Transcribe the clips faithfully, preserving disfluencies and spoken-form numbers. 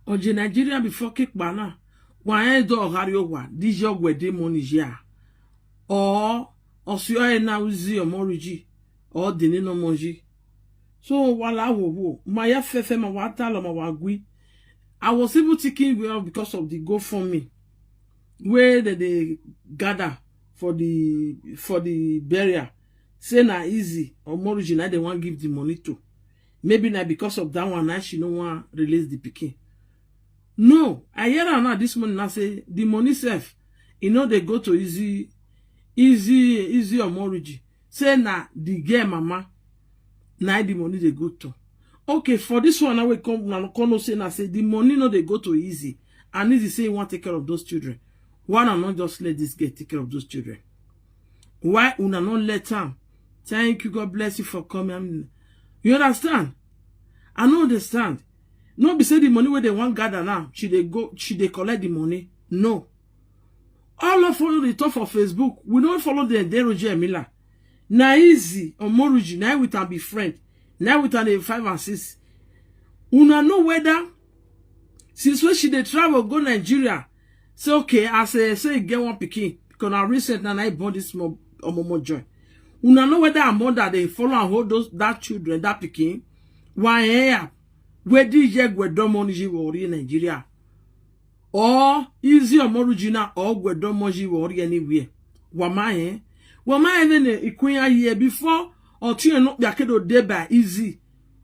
Ọ je Nigeria before kekpa na, wa rẹn do gha rrie owa, di ye ọghe ẹdẹ ọmọ ni ye a. Ọ, ọ si ọre na uzi ọmọ rhiji, ọ dene ne ọmọ yi. So, wa la wo wo, ma ya fẹfẹ, ma wa talọ, ma wa gui. I was even thinking, well, because of the GoFundMe wey dem dey gather for the, for the burial, say na Easy ọmọ rhiji na dem wan give the money to. Maybe na because of that one na she no wan release the pikin. No, I hear am now this morning now say the money sef, e no dey go to Easy, Easy, Easy ọmọ rhiji. Say na the girl mama, na the money dey go to. Okay, for this one now, we come, una come know say na say the money no dey go to Easy, and Easy say he wan take care of those children. Why una no just let this girl take care of those children? Why una no let am? Thank you, God bless you for coming. You understand? I no understand. No be say the money wey dem wan gather now, she dey go, she dey collect the money. No. All of us dey talk for Facebook, we no follow the Ede Roger Emila. Na Easy ọmọ rhiji, na him with am be friend, na him with am dey five and six. Una know whether since when she dey travel go Nigeria, say okay, as e say e get one pikin, because na recent na, na e born this small ọmọ ọmọ join. Una know whether her mother dey follow and hold those, that children, that pikin? Wa rẹn ya, whether e ye ẹguẹdẹ ọmọ ni ye vbe ọ rrie Nigeria. Ọ Easy ọmọ rhiji na, ọ ẹguẹdẹ ọmọ yi vbe ọ rrie anywhere. Wa ma rẹn, wa ma rẹn vbene ikun iran ye before ọtiẹn ne okpia ke do deba Easy,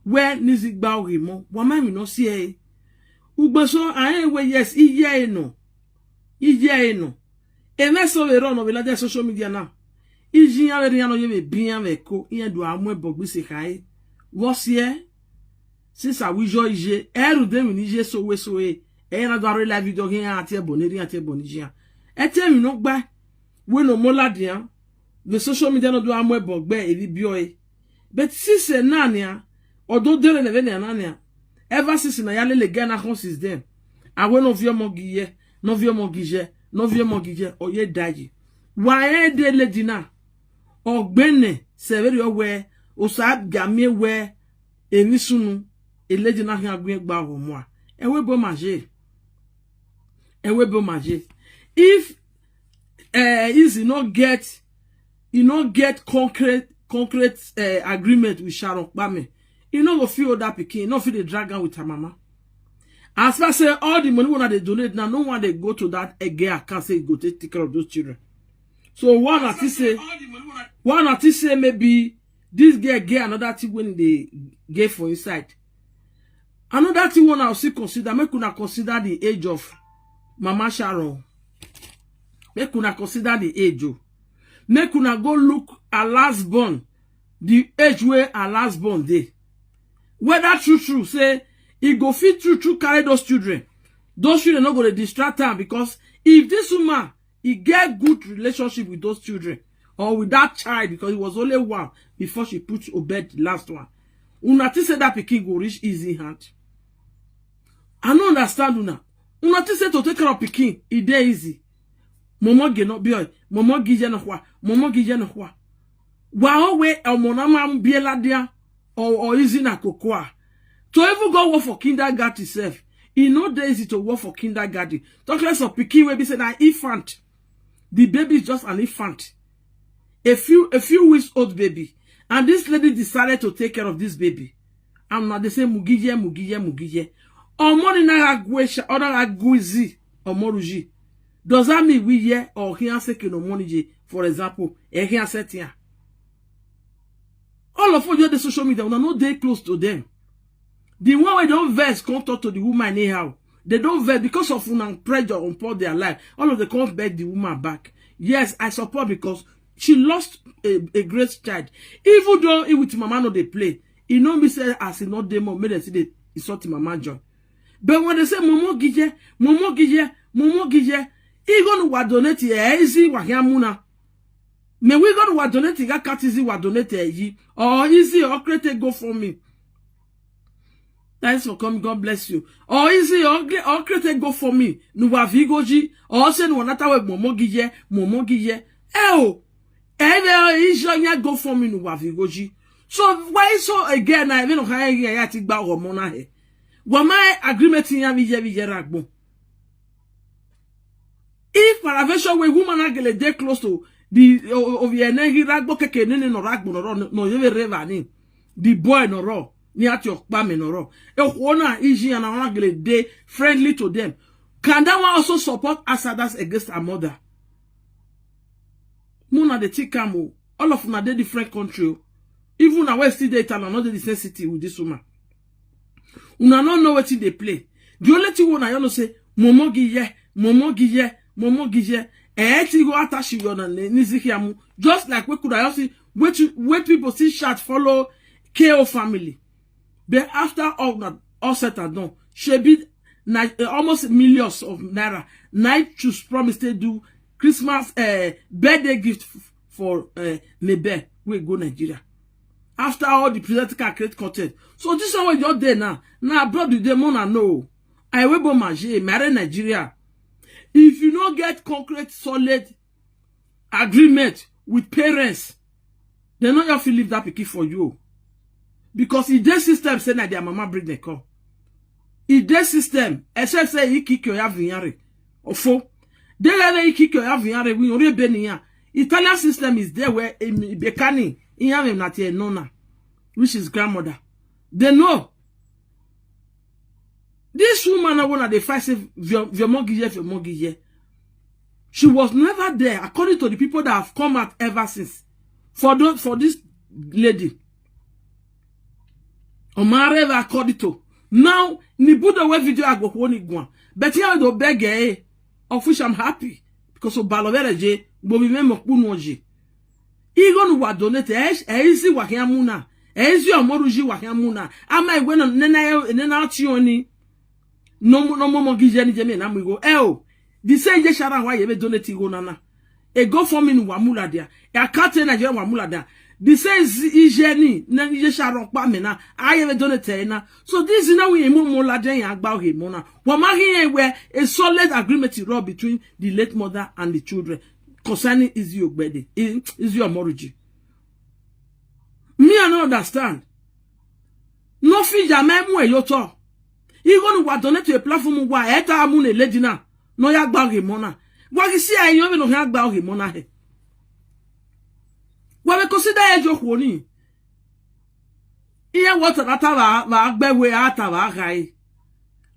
wẹ ne Easy gba oghe emọ, wa ma emwi ne ọ si ẹre. Ugbeso a rẹn wẹ yes, iye ẹre nọ, iye ẹre nọ. Emwa eso vbe rrọọ ne ọ vbe ladian social media na, iye iran vbe rhian ne ọ ye vbe bian vbe ẹko, iran do a mu ẹbọ gbe ise khare. Vbe ọ si ẹe? Since a wẹ iye ọ iye, ẹ i rhunmwuda emwi ne iye so wẹ so ẹre, ẹ i na do a rre live video ghe iran tie ẹbọ ne erha iran tie ẹbọ ne iye iran. Ẹ te emwi ne ọ gbae, wẹ ne ọ mu ladian vbe social media ne ọ do a mu ẹbọ gbe evbibiẹ ọre. But since na nian, ọ do dere ne vbenian na nian, ever since na ya lele girl na khọn since then, a wẹ ne ọ viọ ọmọ gi iye, ne ọ viọ ọmọ gi iye, ne ọ viọ ọmọ gi iye, ọ ye da yi. Wa rẹn de lady na, ọ gbẹnnẹ sẹ vberriọ wẹ Osa ga miẹn wẹ emwi sunu, lady na khian gu ẹn gba ọghọ mua. Ẹvbo ebo ma ye. Ẹvbo ebo ma ye. If, eh, Easy no get, he no get concrete, concrete, eh, agreement with Sharon Kpame, he no go fit hold that pikin, he no fit dey drag am with her mama. As far say all the money wey una dey donate now, no one dey go to that girl account say he go take, take care of those children. So why una think say, why una think say maybe this girl get another thing wey e dey get for inside? Another thing wey una still consider, make una consider the age of Mama Sharon. Make una consider the age o. Make una go look her last born, the age wey her last born dey. Whether true true say e go fit true true carry those children, those children no go dey distract am, because if this woman e get good relationship with those children or with that child, because it was only one before she put to bed the last one, una think say that pikin go reach Easy hand? I no understand una. Una think say to take care of pikin e dey easy? Momo gie ne ọ biẹ ọe, momo gie iye nọkhua, momo gie iye nọkhua. Wa ho wẹ ọmọ na ma biẹ ladian, or, or Easy na koko a. To even go work for kindergarten sef, e no dey easy to work for kindergarten. Talk less of pikin wey be say na infant. The baby is just an infant. A few, a few weeks old baby. And this lady decided to take care of this baby. And now they say, "Mugiye, mugiye, mugiye." Ọmọ ni na gha gu esha, ọ na gha gu izi, ọmọ rhiji. Does that mean we ye, ọ khian sẹ ke ne ọmọ ni ye, for example, ẹ khian sẹ tian? All of us wey dey social media, una no dey close to them. The one wey don vex come talk to the woman anyhow. They don vex because of una pressure upon their life. All of them come beg the woman back. Yes, I support, because she lost a, a great child. Even though he with mama no dey play, e no mean say as e no dey more, make dem still dey insult mama join. But when they say, "Momo giye, momo giye, momo giye," igho ne wa donate, eh, Easy wa khian mu na. Mẹ wẹ igho ne wa donate gha cut Easy wa donate yi, or Easy or create GoFundMe. Thanks for coming, God bless you. Or Easy or, or create GoFundMe ne uwa viọ igho yi, or say ne uwa na ta wẹ, "Momo giye, momo giye." Ẹ o, ẹ vbe iye ọyan GoFundMe ne uwa viọ igho yi. So why so again na, even no kha ya ti gba ọmọ na hẹ. Wa ma agreement iran vbe iye vbe iye rre agbọn. If Paraventure wẹ woman na gele dey close to the o- o- ovbi ẹre ne ghi rre agbọn keke nene ne ọ rre agbọn ne ọ rrọọ ne ọ ye vbe rre evba ni, the boy ne ọ rrọọ, ne iran tie ọkpa amẹ ne ọ rrọọ, okhuo na iye iran na ọ na gele dey friendly to them. Can that one also support outsiders against her mother? Una dey think am o. All of una dey different country o. Even una wey still dey town, una no dey the same city with this woman. Una no know wetin dey play. The only thing wey una just know say, momo gi ye, momo gi ye, momo gi ye. Eh, ti go attach you na ni zi khiamu. Just like we could have see where, where people still shout follow K O family. But after all na all said and done, shebi na eh, almost millions of naira. Na him choose promise to do Christmas uh, birthday gift f- for uh, Mabel wey go Nigeria. After all the president can create content. So this one wey just dey now, na abroad you dey, mona no. I wey born Maje, marry Nigeria. If you no get concrete, solid agreement with parents, dem no just fit leave that pikin for you o. Because e dey system say na their mama bring dem come. E dey system, except say e kick your yav iyan re. Ofo. They let e kick your yav iyan re, we only be niyan. Italian system is there where e be kani iyan na tie nona, which is grandmother. They know. This woman na wanna dey fight say vio- viomo gi ye, viomo gi ye. She was never there, according to the people that have come out ever since. For those, for this lady, Omar ever according to now ni budo we video agbokhuo ni guan, but here do beg eh, of which I'm happy because of balovere je gbomi me mo kpunu oje. Igho ne uwa donate, ẹ ẹ isi wa khian mu na, ẹ isi ọmọ ru yi wa khian mu na. Ama iwe na nena nena ti oni. No mu no mu ọmọ gi ye ni je mi na mu igho. Ẹ o, the same ye shara wa ye be donate igho nana. E GoFundMe ne uwa mu ladian, e account Nigeria wa mu ladian. The same is iye ni ne ye shara ọkpa mẹ na, a ye be donate ẹre na. So this is now we mu mu ladian ya gba oghe mọ na. Wa ma ghi rẹn wẹ a solid agreement rọ between the late mother and the children concerning Izzy Ogbede, I- Izzy Omoruji. Me, I no understand. No fit ya ma mu e yo to. Igho ne uwa donate to a platform wa e ta mu ne lady na. No ya gba oghe mọ na. Wa ghi si a yan vbe no ya gba oghe mọ na he. Wa vbe consider e yo khuo ni. Iye wa ta ta va va gbe we a ta va gha e.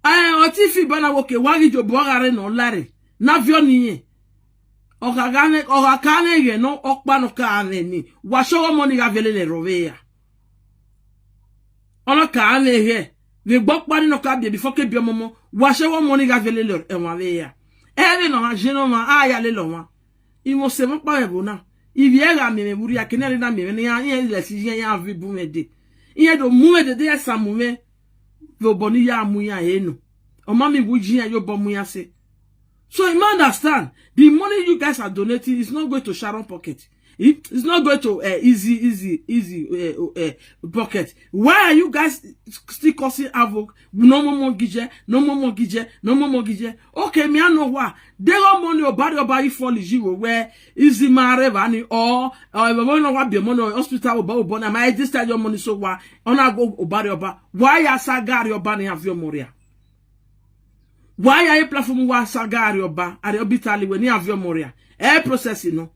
Ẹ, ọ ti fi ba na wo ke wa ghi jobo gha re nọ lare. Na viọ ni yẹn. Ọ gha gha ne, ọ gha ka ne ghẹ nọ, ọkpa nọ ka vbe ni. Wa shọghọ ọmọ ni gha vele lẹ rọ vbe ya. Ọ na ka vbe ghẹ. Vbe gbe ọkpa ni nọ ka biẹ before ke biẹ ọmọmọ. Wa shọghọ ọmọ ni gha vele lẹ ẹmwa vbe ya. Ẹ vbe nọ ha je nọ ma, a ya lele ọmwa. Imwẹ ọse mwẹ ọkpa vbe ẹvbo na. Ivbi ẹ gha miẹn mwẹ vbe urria, ke ne ẹre na miẹn mwẹ ne iran, iran lẹ si iran, iran viọ bu mwẹ dee. Iran do mu mwẹ dede, iran sa mu mwẹ vbe obọ ne I ya mu iran he nọ. Ọ ma miẹn vbe uyi iran ye obọ mu iran sẹ. So you must understand, the money you guys are donating is not going to Sharon pocket. It, it's not going to uh, easy, easy, easy uh, uh, pocket. Why are you guys still causing havoc? No more mortgage, no more mortgage, no more mortgage. Okay, me I know why. They got money or body or body fall is you where easy marry vani or or if I want to be money hospital or body, my this time your money so why? On I go or body or why I sagari or body have your money? Why are you platform wa saga Arioba, Arioba Italy we ni avio moria? E process no.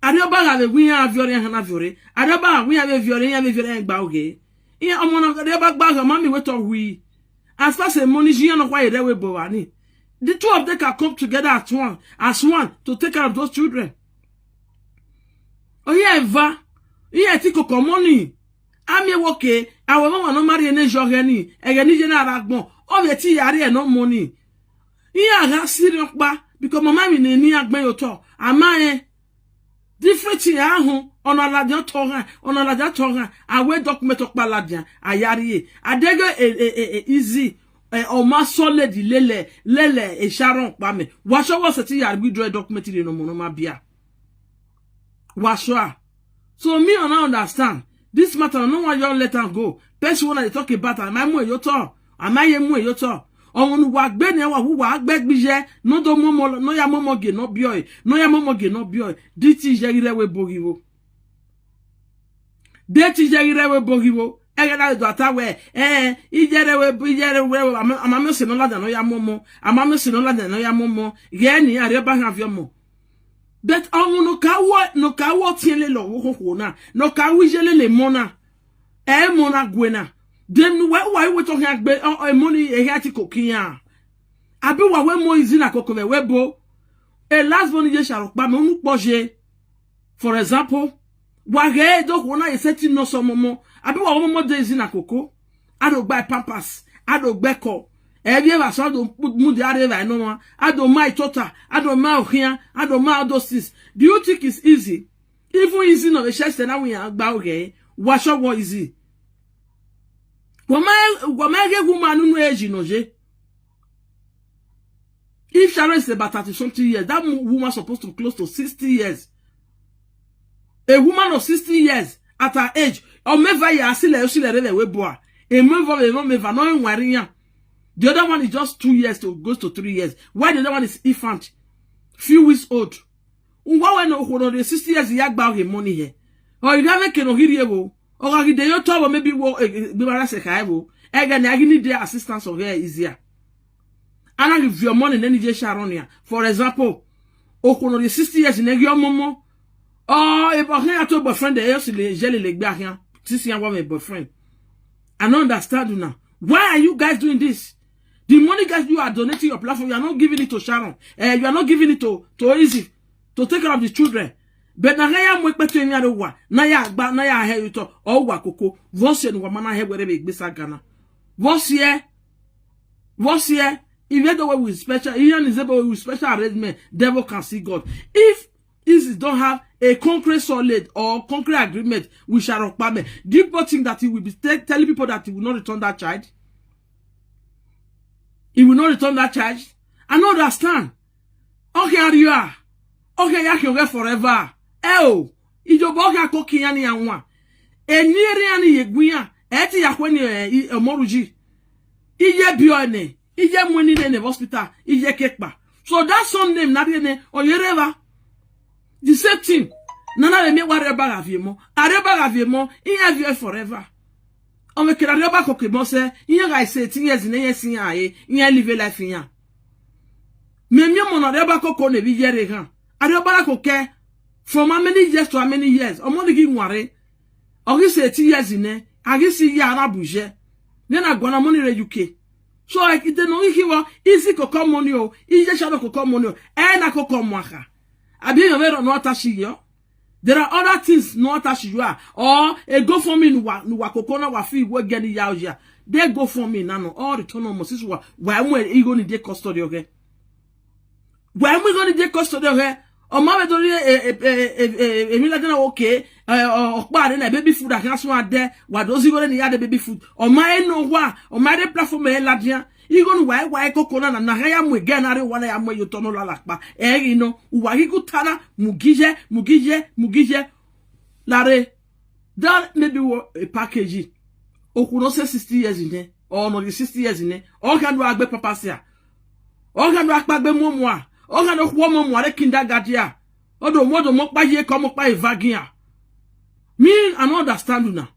Arioba ga vbe wi iran avio re, iran na vio re. Arioba ga wi iran vbe vio re, iran vbe vio re, iran gba oghe. Iran ọmọ na Arioba gba oghe, ọ ma miẹn wẹ te ọ wi. As far as money, iran nọkhua ye rre ẹvbo ebo vba ni. The two of them can come together as one, as one to take care of those children. Ọ ye eva, iran ti koko money. A miẹn wẹ okay, a wẹ ọmwa ne ọ ma rhie ne zẹ ọghẹ ni, ẹghẹ ne iye na rre agbọn, ọ vbe te ya rhie ne ọ mu ni. Iran gha sirriọ ọkpa, because mama emwi ne ne iran gbẹn ye otọ, a ma rẹn. Different thing a họn, ọna ladian otọ ghan, ọna ladian otọ ghan, a wẹ document ọkpa ladian, a ya rhie. A deghẹ e, e, e, e, easy, eh, ọ ma sọ lady lele, lele, e Sharon ọkpa mẹ. Wa sure wẹ ọ sẹtin ya withdraw document rhie ne ọmọ ne ọ ma bia. Wa sure. So me, I no understand. This matter, no one just let am go. Person when I talk about am, I mu eyo to. Am I mu eyo to? Ọmọ ne uwa gbe ni wa wu wa gbe gbi ye, no do momo, no ya momo ge no bioi, no ya momo ge no bioi. This thing ye ghi rre ẹvbo ebo ghi vbo. This thing ye ghi rre ẹvbo ebo ghi vbo. Ẹghẹ na do ata wẹ, eh, iyẹrẹ wẹ, iyẹrẹ wẹ, ama, ama miẹn ọse ne ọ ladian ne ọ ya mu ọmọ, ama miẹn ọse ne ọ ladian ne ọ ya mu ọmọ, ghẹ ne iran rhie ọba khian viọ ọmọ. But ọmọ ne ọ ka wẹ, ne ọ ka wẹ ọtiẹn lele ọvbokhan okhuo na, ne ọ ka wẹ iye lele emọ na, ẹ emọ na gue na. Then wẹ, wa i wẹ te ọ khian gbe, ọ, emọ ni, ehia ti koko iran. Abi wa wẹ emọ easy na koko vbe ẹvbo ebo. E last born ye sharọkpa mẹ, unu kpọ ye. For example, wa ghẹ do okhuo na ye sẹtin nọ sẹ ọmọmọ, abi wa wẹ ọmọmọ de easy na koko, a do gba pampers, a do gbe ẹkọ, ẹ vbe evba sẹ, a do mudia rre evba ne ọmwa, a do ma itota, a do ma okhian, a do ma all those things. Do you think it's easy? Even easy nọ vbe sẹsẹ na wẹ iran gba oghẹ, wa sure wọ easy. Wa ma, wa ma ghẹ gu ma nunu age nọ ye. If Sharon is about thirty something years, that mo-, woman supposed to be close to sixty years. A woman of sixty years at her age, ọ mẹ eva ya sile, sile rre vbe ẹvbo ebo a. Emọ eva, emọ eva, nọ wan rre iran. The other one is just two years to, goes to three years. Why the other one is infant, few weeks old? Uwa wẹ ne okhuo ne ọ rhie sixty years ya gba ọghe emọ ni hẹ. Ọ i gha vbe ke ne ọ ghi rhie vbo, ọ gha ghi de ye otọ vbo, maybe wo, eh, eh, gbe ra sẹ kha vbo. Ẹghẹ ne a ghi need assistance ọghe easier. A na ghi viọ ọmọ nene ni ye sharọ nian. For example, okhuo ne ọ rhie sixty years ne ghi ọmọmọ. Ọ, ebe ọkhan ya to boyfriend, ẹ, ọ si le, je lele egbe akhian. Sisi iran wa mwẹ boyfriend. I no understand una. Why are you guys doing this? The money guys you are donating your platform, you are not giving it to Sharon. Eh, you are not giving it to, to Easy to take care of the children. But na ya mu ekpẹto emwi aro wa, na ya gba, na ya hẹ otọ, ọ wa koko. Vbọ si ne uwa ma na hẹ wẹrẹ vbe egbe sa Ghana? Vbọ si? Vbọ si? If you do with special, he and his able with special arrangement, devil can see God. If Isis don't have a concrete solid or concrete agreement with Sharokpame, do you think that he will be te-, telling people that he will not return that child? He will not return that child? I no understand. Okay, Aria. Okay, ya can get forever. Eh, oh, ijobo okay, I cook yan ni anwa. Eni ere ani ye gwian. Eti ya kweni, eh, i, eh, moruji. Iye bi ọnẹ, iye mu ni nene hospital, iye kekpa. So that son name na rhie nẹ, ọ ye rre evba. The same thing. Nana vbe miẹn wa rre ọba gha viọ emọ. A rre ọba gha viọ emọ, iran viọ forever. Ọ vbe kere a rre ọba koko emọ sẹ, iran gha se eighteen years ne iran si iran re, iran live life iran. Mẹ miẹn ọmọ ne a rre ọba koko ne vbe iye rre eghan. A rre ọba na koko from how many years to how many years? Ọmọ ni ghi wanre. Ọ ghi se eighteen years nẹ, a ghi si ya na bu ye. Nena guan ọmọ ni rre U K. So, like, ide ne ọ ghi khin vbọ, Izi koko ọmọ ni o, iye Sharọ koko ọmọ ni o, ẹ na koko ọmọ akha. Abi emwi vbe rọ ne ọ ta shi yọ. There are other things ne ọ ta shi yọ a. Or a GoFundMe ne uwa, ne uwa koko na wa fi iwe gẹ ni ya oya. De GoFundMe na nọ, ọ return ọmọ since uwa, wa mu igho ni de custody ọghẹ. Wa mu igho ni de custody ọghẹ. Ọ ma vbe do rhie, e, e, e, e, e, emwi ladian na wo ke, e, ọ, ọkpa rre na baby food, a khian suẹn adẹ, wa do zẹ igho rre ne I ya de baby food. Ọ ma re nọ owa, ọ ma rre platform ẹre ladian. Igho ne uwa, wa koko na na, na khian ya mu egẹ na rre, uwa na ya mu ẹre ye otọ ne ọ lala kpa. Ẹ ghi nọ, uwa ghi gu ta na, mu gi ye, mu gi ye, mu gi ye. Lare, that maybe wo a package. Okhuo ne ọ sẹ sixty years nẹ, or ne ọ rhie sixty years nẹ, ọ khian do gha gbe pampers a. Ọ khian do gha kpa gbe mu ọmọ a. Ọ khian do khuọ ọmọ mu a rre kindergarten a. Ọ do mu, ọ do mu ọkpa ye ke ọmọ ọkpa ye vagin a. Me, I no understand una.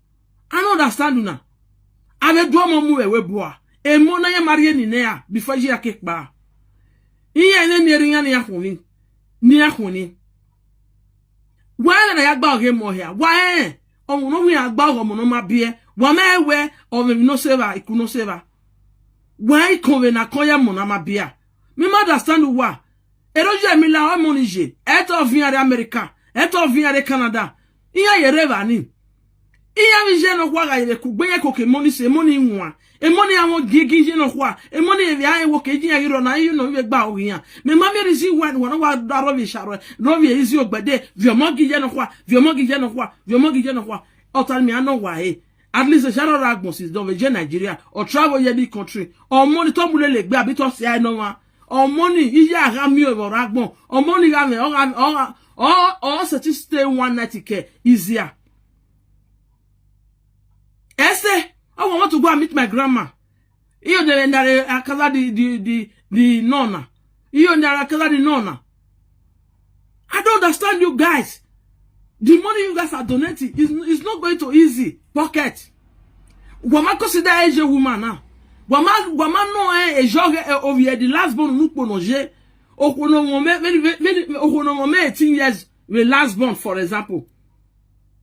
I no understand una. A vbe do ọmọ mu vbe ẹvbo ebo a. Emọ na ya ma rhie ni nẹ a, before iye a ke kpa. Iran nene erha iran ne iran khuọnmwi, ne iran khuọnmwi. Wa rẹn na ya gba ọghe emọ hia, wa rẹn, ọmọ ne ọ wi iran gba ọghe ọmọ ne ọ ma biẹ, wa ma rẹn wẹ ọ mwẹ emwi ne ọ sẹ evba, iku ne ọ sẹ evba. Wa rẹn ikọnmwẹ ne a kọn ye ọmọ ne a ma biẹ. Me ma understand uwa. Ero ye emila ọmọ ni ye, ẹ te ọ viọ iran rre America, ẹ te ọ viọ iran rre Canada. Iran ye rre evba ni. Iran vbe iye nọkhua gha ye vbe kugbe iran koko emọ ni sẹ, emọ ni wan, emọ ni avọn giengin iye nọkhua, emọ ni vbe a rẹn wẹ oke iye iran ghi rrọọ na, iye nọ vbe gba ọghe iran. Mẹ ma miẹn reason why ne uwa na wa da rrọọ vbe Sharọ, rrọọ vbe Izi Ogbẹde, viọ ọmọ gi iye nọkhua, viọ ọmọ gi iye nọkhua, viọ ọmọ gi iye nọkhua. Ọ ta ne mẹ a nọ wa re. At least Sharọ rre agbọn since dọnvbe ye Nigeria, ọ travel ye ni country. Ọmọ ni te ọ mu lele egbe abi te ọ sia ẹre ne ọmwa. Ọmọ ni, iye a gha miẹn vbe ọ rre agbọn. Ọmọ ni gha mwẹ, ọ gha, ọ gha, ọ, ọ sẹtin stay one night kẹ Izi a. Ẹse, I want to go and meet my grandma. Iyo de na re akaza di, di, di, di nọ na. Iyo na re akaza di nọ na. I don't understand you guys. The money you guys are donating is, is not going to Izi pocket. Wa ma consider age woman na. Wa ma, wa ma nọ ẹ, ejọ ghẹ, ẹ, ovbi ẹ, the last born ne ukpo nọ ye. Okhuo ne ọ mwẹ, vbene, vbene, okhuo ne ọ mwẹ eighteen years, the last born, for example.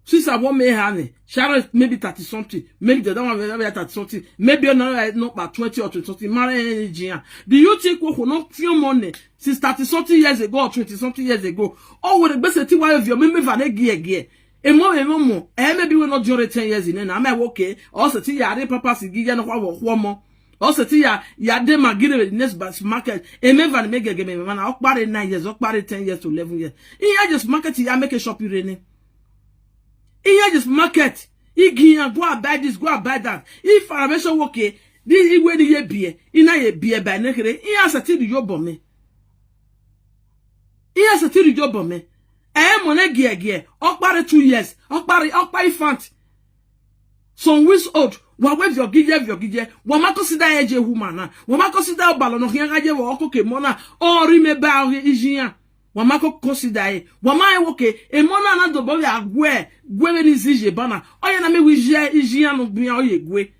Since I want me have, Sharon maybe thirty something, maybe the other one will be thirty something, maybe another, eh, not about twenty or twenty something, marry any giant. Do you think we could not feel money since thirty something years ago or twenty something years ago? Oh, with the best thing why of your, maybe if I get, get. Emọ vbe emọ, eh, maybe we not during ten years in, and I'm okay. Or say, yeah, the papa si gi ya no kwa wo mo. Or say, yeah, yeah, the magire with next bus market. Emeva ni me gege me man, okpare nine years, okpare ten years to eleven years. Iran just market ya make a shop irene. Iran just market. Igiyan, go and buy this, go and buy that. If I make sure, okay, this is where the year beer. Ina ye beer by next day. Iran say till you bomb me. Iran say till you bomb me. Eh, money gie gie. Okpare two years. Okpare, okpa infant. Some weeks old. Wa we vio gije, vio gije. Wa ma consider age woman na. Wa ma consider obalo no khian gha ye wo oko ke mo na. O ri me ba o ijian. Wa ma ko consider e. Wa ma e wo ke. E mo na na do bo ya gwe. Gwe vbe ni zi je ba na. Oya na me wi je ijian no bian oye gwe.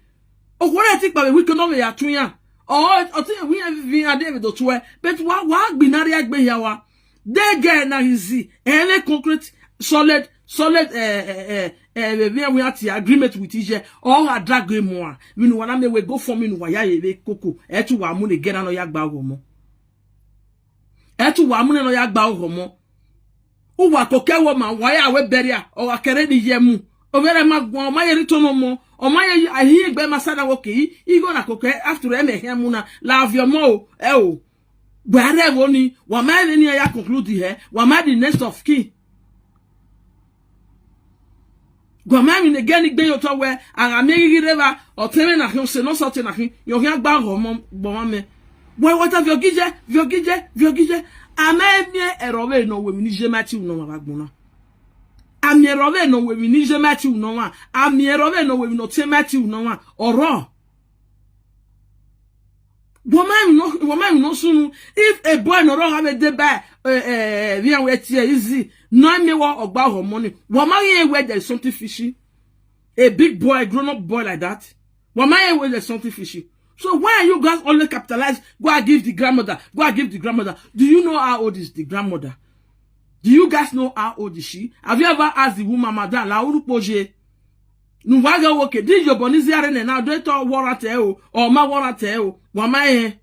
Okhuo rẹ ti kpa vbe weekend ọ vbe ya tu iran. Ọ, ọ te wi iran vi iran de vbe do tuẹ. But wa, wa gbe na rria egbe hia wa. De girl na ghi zi, ẹ vbe concrete, solid, solid, eh, eh, eh, eh, vbe vbe iran tie agreement with iye. Ọ gha drag emu a. Vbene uwa na miẹn wẹ GoFundMe ne uwa ya ye vbe koko. Ẹ te uwa mu ne girl na nọ ya gba oghọ ọmọ. Ẹ te uwa mu nẹ ne ọ ya gba oghọ ọmọ. Uwa koko ẹvbo ma, wa ya wẹ burial, ọ gha kẹre ni ye mu. Ovbi ẹre ma guan, ọ ma ye rhie ito ne ọmọ, ọ ma ye ahiẹn egbe ma sa na wo ke, igho na koko, after all, ẹmwẹ khian mu na, la viọ ọmọ o, ẹ o. Wẹ a rre ẹvbo ni, wa ma vbene iran ya conclude hẹ, wa ma the next of kin. Guọmọ emwi ne gẹ ni gbe ye otọ wẹ, a gha miẹn ghi ghi rre evba, ọtẹn mwẹ na khian, ọse ne ọ sẹ ọtẹn na khian, yọ khian gba oghọ ọmọ gbọmwa mẹ. Wẹ wẹ ta viọ gije, viọ gije, viọ gije. A ma miẹn ẹrọ vbe ne ọ wẹ emwi ne iye ma ti ru ne ọmwa vbe agbọn na. A miẹn ẹrọ vbe ne ọ wẹ emwi ne iye ma ti ru ne ọmwa. A miẹn ẹrọ vbe ne ọ wẹ emwi ne ọtẹn ma ti ru ne ọmwa. Ọrọ. Wẹ ma emwi nọ, wẹ ma emwi nọ sunu. If a boy nọ rọ gha vbe deba, eh, eh, vbe iran wẹ tie easy, nọ miẹn wẹ ọ gba oghọ ọmọ ni. Wẹ ma ghi wẹ there is something fishy. A big boy, grown up boy like that. Wẹ ma ghi wẹ there is something fishy. So why are you guys always capitalize? Go and give the grandmother. Go and give the grandmother. Do you know how old is the grandmother? Do you guys know how old is she? Have you ever asked the woman, madam, la urukpo je? Nu wa ghe wo ke, di yobọ ni zia rre nẹ na, do eto warrant ẹ o, ọ ma warrant ẹ o, wa ma rẹn.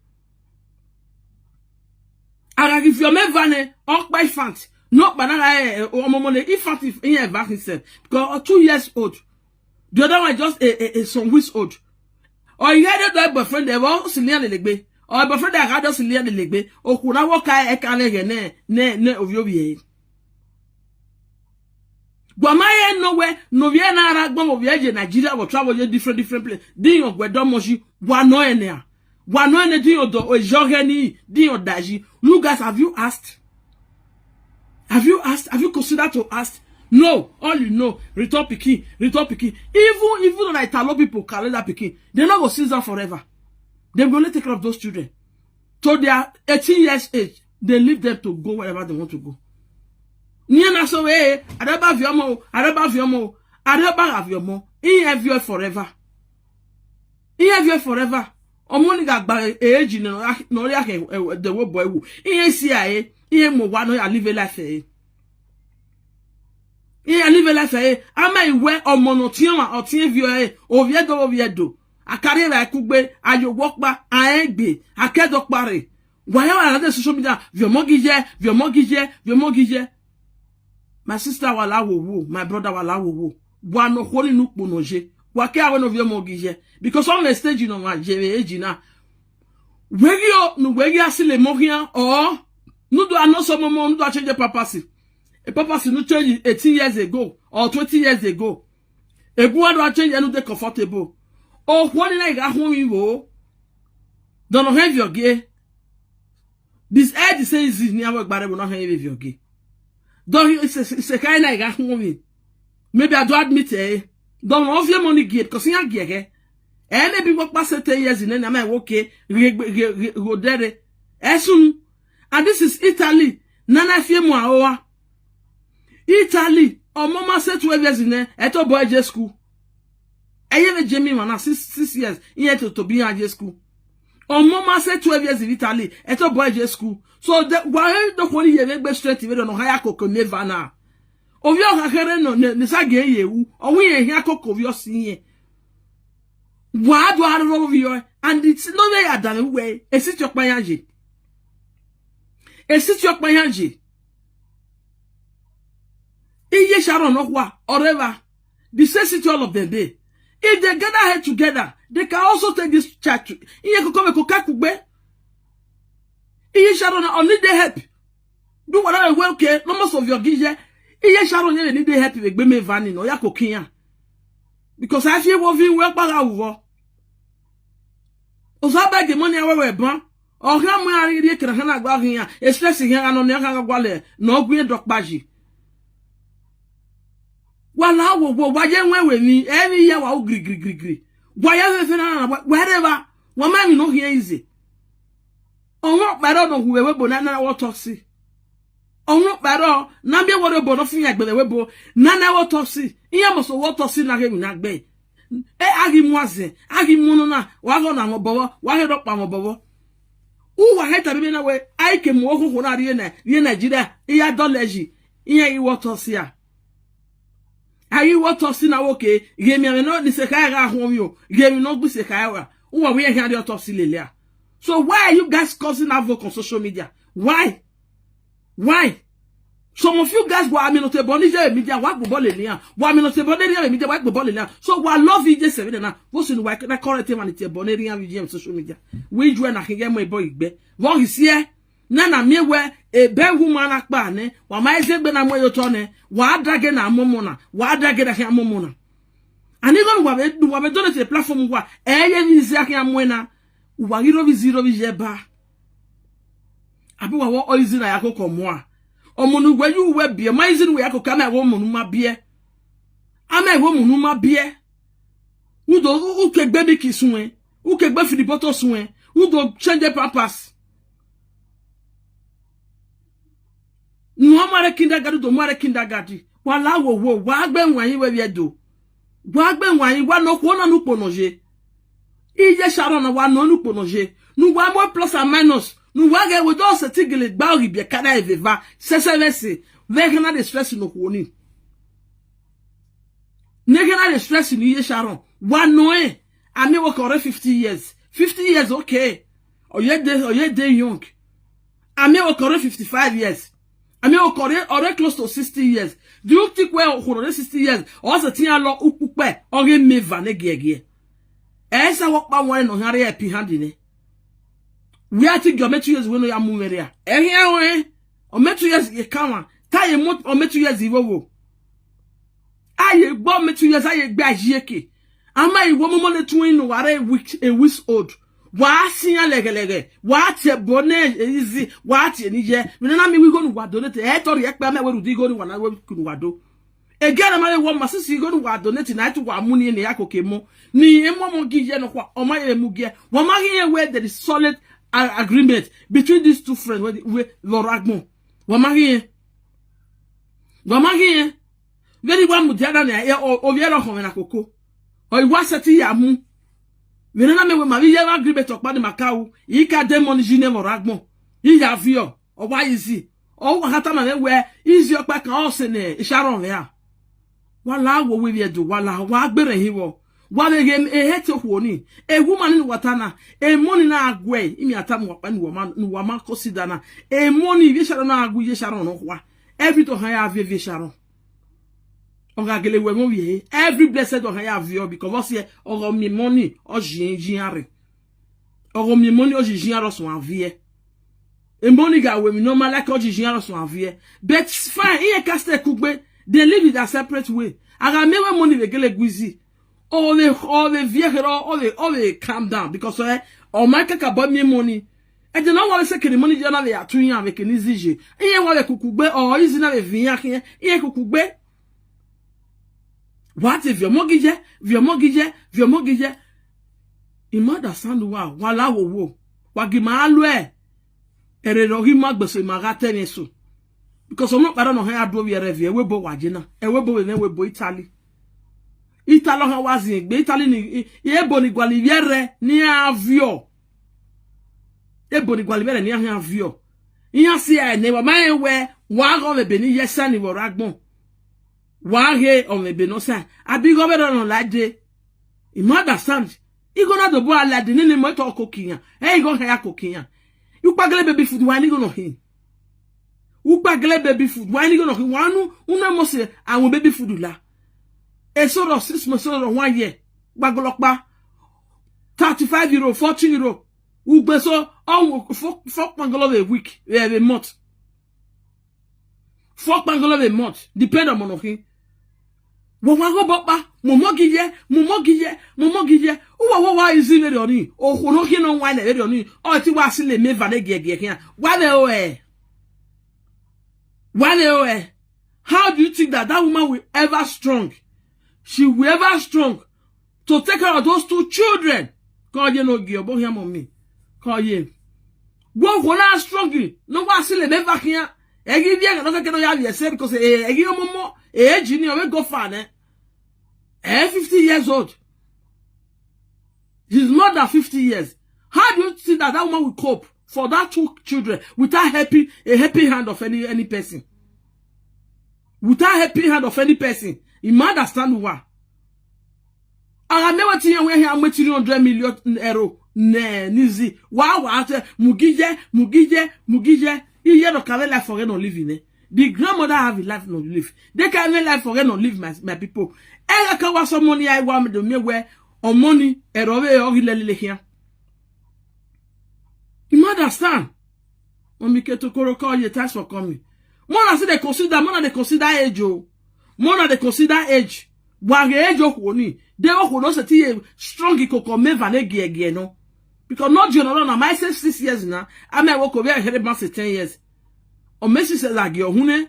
A gha ghi viọ mẹ eva nẹ, ọkpa infant, ne ọkpa na gha, eh, ọmọmọ ne infant if, iran eva himself, because two years old. The other one just a, a, a some weeks old. Ọ i gha do boyfriend ẹ, vbe ọ silian lele egbe. Ọ boyfriend ẹ gha do silian lele egbe. Okhuo na wọ ka ẹka mwẹ ghẹ nẹ, nẹ, nẹ ovbi ovbi ẹre. Wa ma ye nọ wẹ, ne ovbi ẹre na rre agbọn vbe ovbi ẹre ye Nigeria, vbe ọ travel ye different, different place. Di iran guẹ dọmọ yi, wa nọ ẹn nian. Wa nọ ẹn ne di iran dọ, ejọ ghẹ ni, di iran da yi. You guys, have you asked? Have you asked? Have you considered to ask? No, all you know, return pikin, return pikin. Even, even though like Italo people carry that pikin, they no go see them forever. They will only take care of those children. To their eighteen years age, they leave them to go wherever they want to go. Iran na so, eh, a da ba viọ ọmọ o, a da ba viọ ọmọ o, a da ba gha viọ ọmọ, iran viọ forever. Iran viọ forever. Ọmọ ni gha gba age ne ọ ya, ne ọ ya khin, eh, de wo bọ ẹwu. Iran si a e, iran mu owa ne ọ ya live a life ẹre. Iran live a life ẹre. A ma i wẹ ọmọ ne ọtiẹn ọmwa, ọtiẹn viọ ẹre, ovbi ẹdo, ovbi ẹdo. A ka rri evbare kugbe, a ye owa ọkpa, a rẹn egbe, a ke ẹdẹ ọkpa rre. Wa ya wa na de social media, viọ ọmọ gije, viọ ọmọ gije, viọ ọmọ gije. My sister, wa la wowo, my brother, wa la wowo. Wa nọ okhuo ni ne ukpo nọ ye. Wa ke a wẹ ne ovbi ọmọ gije. Because ọ mwẹ stage ne ọmwa ye vbe age na. Wẹ ghi o, ne uwẹ ghi a sile emọ khian, or ne u do a nọ sẹ ọmọmọ, ne u do a change pampers. A pampers ne u change eighteen years ago or twenty years ago. Egun wa do a change ne u de comfortable. Okhuo ni na i gha khuọnmwi vbo. Dọnọ hẹn viọ gie. This head say easy ni avọ gbarẹ vbe na hẹn vbe viọ gie. Dọ hi se, se, se ka na i gha khuọnmwi. Maybe a do admit ẹ. Dọnọ ọ viọ emọ ni gie, because iran gie ẹghẹ. Ẹ maybe wọ kpa se ten years nẹ, na ma wo ke, ghe, ghe, ghe, ghe, gho dẹrẹ. Ẹ sunu. And this is Italy. Nana fi emọ aro wa. Italy, ọmọ ma se twelve years nẹ, ẹ to bọ ẹ je school. Ẹ ye vbe Jamie emwa na six, six years, iran toto bi iran ye school. Ọmọ ma sẹ twelve years vbe Italy, ẹ tobọ ye school. So, de, wa he do khuo ni ye vbe gbe straight vbe do nọ ha ya koko ne eva na. Ovbi ọgha kherhe nọ, ne, ne sa gie ye ru, ọ wẹ irẹn khian koko ovbi ọse irẹn. Wa do aro ovbi ọe, and it's no way ya danmwẹ uwẹ, esiti ọkpa iran ye. Esiti ọkpa iran ye. Iye Sharon nọkhua, ọreva. The same city all of them dey. If they gather head together, they can also take this child to, iye koko vbe koko kugbe. Iye Sharon na, ọ need the help. Do whatever way, okay, no must of your gift. Iye Sharon ye need the help vbe gbe mẹ eva ni nọ, ya koko iran. Because I feel wo vi wẹ kpagha uvọ. Osa beg money awẹ wẹ ban. Ọ khian mu iran rhie ekẹn na khian na gua khian, stress khian gha nọ ne ọ khian gha gualọ ne ọ gu iran dọkpa yi. Wa la wo wo, wa ye wẹn wẹ emwi, emwi ya wa u gri gri gri gri. Wa ya vbe fẹ na na, wa, wa rre evba, wa ma emwi ne ọ khian ize. Ọmwa ọkpa ẹre ọ nọ hu vbe ẹvbo na na wẹ otọ si. Ọmwa ọkpa ẹre ọ na miẹn wẹ ọ rre obọ ne ọ fian egbe vbe ẹvbo na na wẹ otọ si. Iran must wẹ otọ si na ghe emwi na gbe. E, a ghi mu azẹn, a ghi mu ọnọna, wa ghe ọna mwẹ obọ vbọ, wa ghe rọkpa mwẹ obọ vbọ. Uwa he tama imẹ na wẹ, a i ke mu okhokho na rrie na, rrie Nigeria, I ya dọlọ yi, iran ghi wẹ otọ si a. A ghi wẹ otọ si na wẹ oke, ghe emianmwẹ nọ ne isekhae gha khuọnmwi o, ghe emwi ne ọ gbe isekhae ra, uwa wẹ iran khian rrie otọ si lele a. So why are you guys causing havoc on social media? Why? Why? Some of you guys wa miẹn ne ọ tobọ ne iye media, wa gbobọ lele iran. Wa miẹn ne ọ tobọ ne erriọ vbe media, wa gbobọ lele iran. So wa love iye sẹ vbe na. Vbọ sunu wa na correct emwa ni tobọ ne erriọ vbe iye social media. Wẹ iye na khin ghe mu ebo igbe. Vbọ ghi siẹ, na na miẹn wẹ ebe wu ma na kpa nẹ, wa ma zẹ egbe na mu ye otọ nẹ, wa daghe na mu ọmọ na, wa daghe na khian mu ọmọ na. Ani gọnu wa vbe, wa vbe donate platform wa, ẹ ye ni zẹ khian mu ẹna, uwa ghi rovbi izi rovbi iye ba. Abi wa wẹ ọ izi na ya koko mua. Ọmọ ne uwẹ ye uwẹ biẹ, ma izi ne uwẹ ya koko, a ma wẹ ọmọ ne u ma biẹ. A ma wẹ ọmọ ne u ma biẹ. U do, u, u ke gbe milk suẹn, u ke gbe feeding bottle suẹn, u do change pampers. Ne u ma rre kindergarten, u do ma rre kindergarten. Wa la wo wo, wa gbe wan yi wẹ vbe Ẹdo. Wa gbe wan yi, wa nọ okhuo na ne ukpo nọ ye. Iye Sharon na wa nọ ne ukpo nọ ye. Ne uwa mu plus and minus. Ne uwa ghẹ wẹ do sẹtin gele gba oghi biẹ ka na eva eva. Sẹsẹ vbe ẹse. Vbe ẹghẹ na de stress ne okhuo ni. Ne ẹghẹ na de stress ne Iye Sharon. Wa nọ ẹn. A miẹn wẹ ọ ke ọ rre fifty years. Fifty years, okay. Ọ ye de, ọ ye de young. A miẹn wẹ ọ ke ọ rre fifty-five years. A miẹn wẹ ọ ke ọ rre, ọ rre close to sixty years. Do you think wẹ okhuo ne ọ rre sixty years, ọ sẹtin ya lọ ukpukpẹ, ọ ghe mẹ eva ne giẹgiẹ? Ẹ sa wẹ ọkpa wan ne ọ khian rre happy hand nẹ. Wẹ a ti gie ọmẹ two years wẹ ne ọ ya mu mwẹ rria. Ẹ khian ruẹn, ọmẹ two years ye ka mwa, ta ye mu ọmẹ two years ivwovwo. A ye gbe ọmẹ two years, a ye gbe a yi eke. A ma i wẹ ọmọmọ ne tuẹn ne uwa rre a week, a weeks old. Wa si iran lẹghẹlẹghẹ, wa tie ẹbọ ne izi, wa tie ne iye. Vbene na miẹn igho ne uwa donate, ẹ tọrọ ẹkpẹ, a ma wẹ rhunmwuda igho ne uwa na wẹ ne uwa do. Egele ma vbe wẹ ọma sisi igho ne uwa donate na, ẹ te uwa mu ni ene ya koko emọ. Ne emọ ọmọ gie iye nọkhua, ọ ma ye mu gie. Wa ma ghi rẹn wẹ there is solid a-, agreement between these two friends vbe, vbe, vbe ọre agbọn. Wa ma ghi rẹn. Wa ma ghi rẹn. Vbene I wa mudia na nia, ẹ, o, ovbi ẹre ọ khọn mwẹ na koko. Ọ i wa sẹtin ya mu. Vbene na miẹn wẹ ma vbe iye agreement ọkpa ne ma ka ru, I ka de emọ ni yi nẹ vbe ọre agbọn. I ya viọ, ọ wa ye izi. Ọ wa kha tama mwẹ wẹ, izi ọkpa kan ọ sẹ ne Sharon mwẹ ra. Wa la wo wẹ vbe Ẹdo, wa la, wa gberẹn hin vbọ. Wa vbe ghe ehe te okhuo ni. E woman ni ne uwa ta na, emọ ni na guẹ, I miẹn a tama uwa ọkpa ne uwa ma, ne uwa ma consider na. Emọ ni vbe Sharon na gu Iye Sharon nọkhua. Everything ọ khian ya viẹ vbe Sharon. Ọ gha gele wẹ ẹmwẹ ovbi ẹre. Every blessed ọ khian ya viọ, because vbọ siẹ, ọ gha miẹn emọ ni, ọ yi, yi iran rre. Ọ gha miẹn emọ ni, ọ yi, yi iran rre, ọ suẹn viẹ. Emọ ni gha ru emwi ne ọ ma like, ọ yi, yi iran rre, ọ suẹn viẹ. But fine, iran ka stay kugbe, they live in their separate way. A gha miẹn wẹ emọ ni vbe gele gu izi. Ọ vbe, ọ vbe viẹ kherhe, ọ vbe, ọ vbe calm down, because, eh, ọ ma kakabọ miẹn emọ ni. Ẹdẹ ne ọ wa vbe sẹ kene emọ ni ya na vbe ya tu iran vbe kene izi ye. Iran wa vbe kukugbe, ọ izi na vbe viẹ iran khian, iran kukugbe. Wa te viọ ọmọ ghi ye, viọ ọmọ ghi ye, viọ ọmọ ghi ye. I ma understand uwa, wa la wo wo. Wa gi ma lu ẹ. Ẹre ọ ghi ma gbe eso, ima gha ta ẹmwẹ eso. Because ọmọ ọkpa ẹre ọ nọ hẹ a do ovbi ẹre viẹ, ẹvbo ebo wa ye na. Ẹvbo ebo vbe mwẹ, ẹvbo ebo Italy. Italy ọkhan wa ziengbe, Italy ni, i, i, ebo ni gualọ ivbi ẹrrẹ ne iran viọ. Ebo ni gualọ ivbi ẹrrẹ ne iran khian viọ. Iran si ẹre ne wa ma rẹn wẹ, wa ghe ọmwẹ ebe ne iye sẹ ni vbe ọre agbọn. Wa ghe ọmwẹ ebe ne ọ sẹ, abi igho vberriọ ne ọ la dee. I ma understand. Igho na dobọ a la dee, nene mọ etọ koko iran. Ẹ igho hia ya koko iran. Ukpagele baby food, wa ni igho nọ hin. Ukpagele baby food, wa ni igho nọ hin. Wa nu, unu must a win baby food la. Eso rọ six months, eso rọ one year. Gbagolọkpa. Thirty-five euro, forty euro. Ugbe so, ọ four, four kpangolo vbe week, vbe, vbe month. Four kpangolo vbe month, depend on ọmọ nọ khin. Wẹ wa ghe obọ ọkpa, mu ọmọ gi ye, mu ọmọ gi ye, mu ọmọ gi ye. Uwa, wa, wa easy vberriọ ni. Okhuo ne ọ khian nọ wa nẹ vberriọ ni, ọ te wa silo emẹ eva ne giẹgiẹ khian. Wa vbe ro ẹre. Wa vbe ro ẹre. How do you think that that woman will ever strong? She will ever strong to take care of those two children. Kọ ye ne ogie ọbọ khian mọ mi. Kọ ye. Wo wo na strong, ne wa silo emẹ eva khian. Ẹ ghi vbiẹ ẹghẹ ne ọ kẹkẹ ne ọ ya vbiẹ ẹse, because, eh, ẹ ghi ọmọmọ, eh, age ni ọ vbe go far nẹ. Eh, fifty years old. She's more than fifty years. How do you think that that woman will cope for that two children without helping, a helping hand of any, any person? Without helping hand of any person? I ma understand why. A gha miẹn wẹ te iran wẹ hia mu three hundred million euro ne, ne Izzy. Wa, wa te, mu gi ye, mu gi ye, mu gi ye. Iye nọ ka vbe life for no living, eh? The grandmother have a life no live. They can have a life for no live, my, my people. Ẹ gha ka wa sẹ ọmọ ni, a wa do miẹn wẹ ọmọ ni, ẹrọ vbe ọ ghi lele khian. You understand? Mummy Ketokoro, call you, thanks for coming. Mona say they consider, mona they consider age o. Mona they consider age. Wa ghe age okhuo ni. De okhuo no sẹ te iye strong ikoko mẹ eva ne gie gie nọ. Because no journal na, ma say six years na. A ma wo ko vbe here ma say ten years. Ọ mẹ six years a gie ọhun nẹ.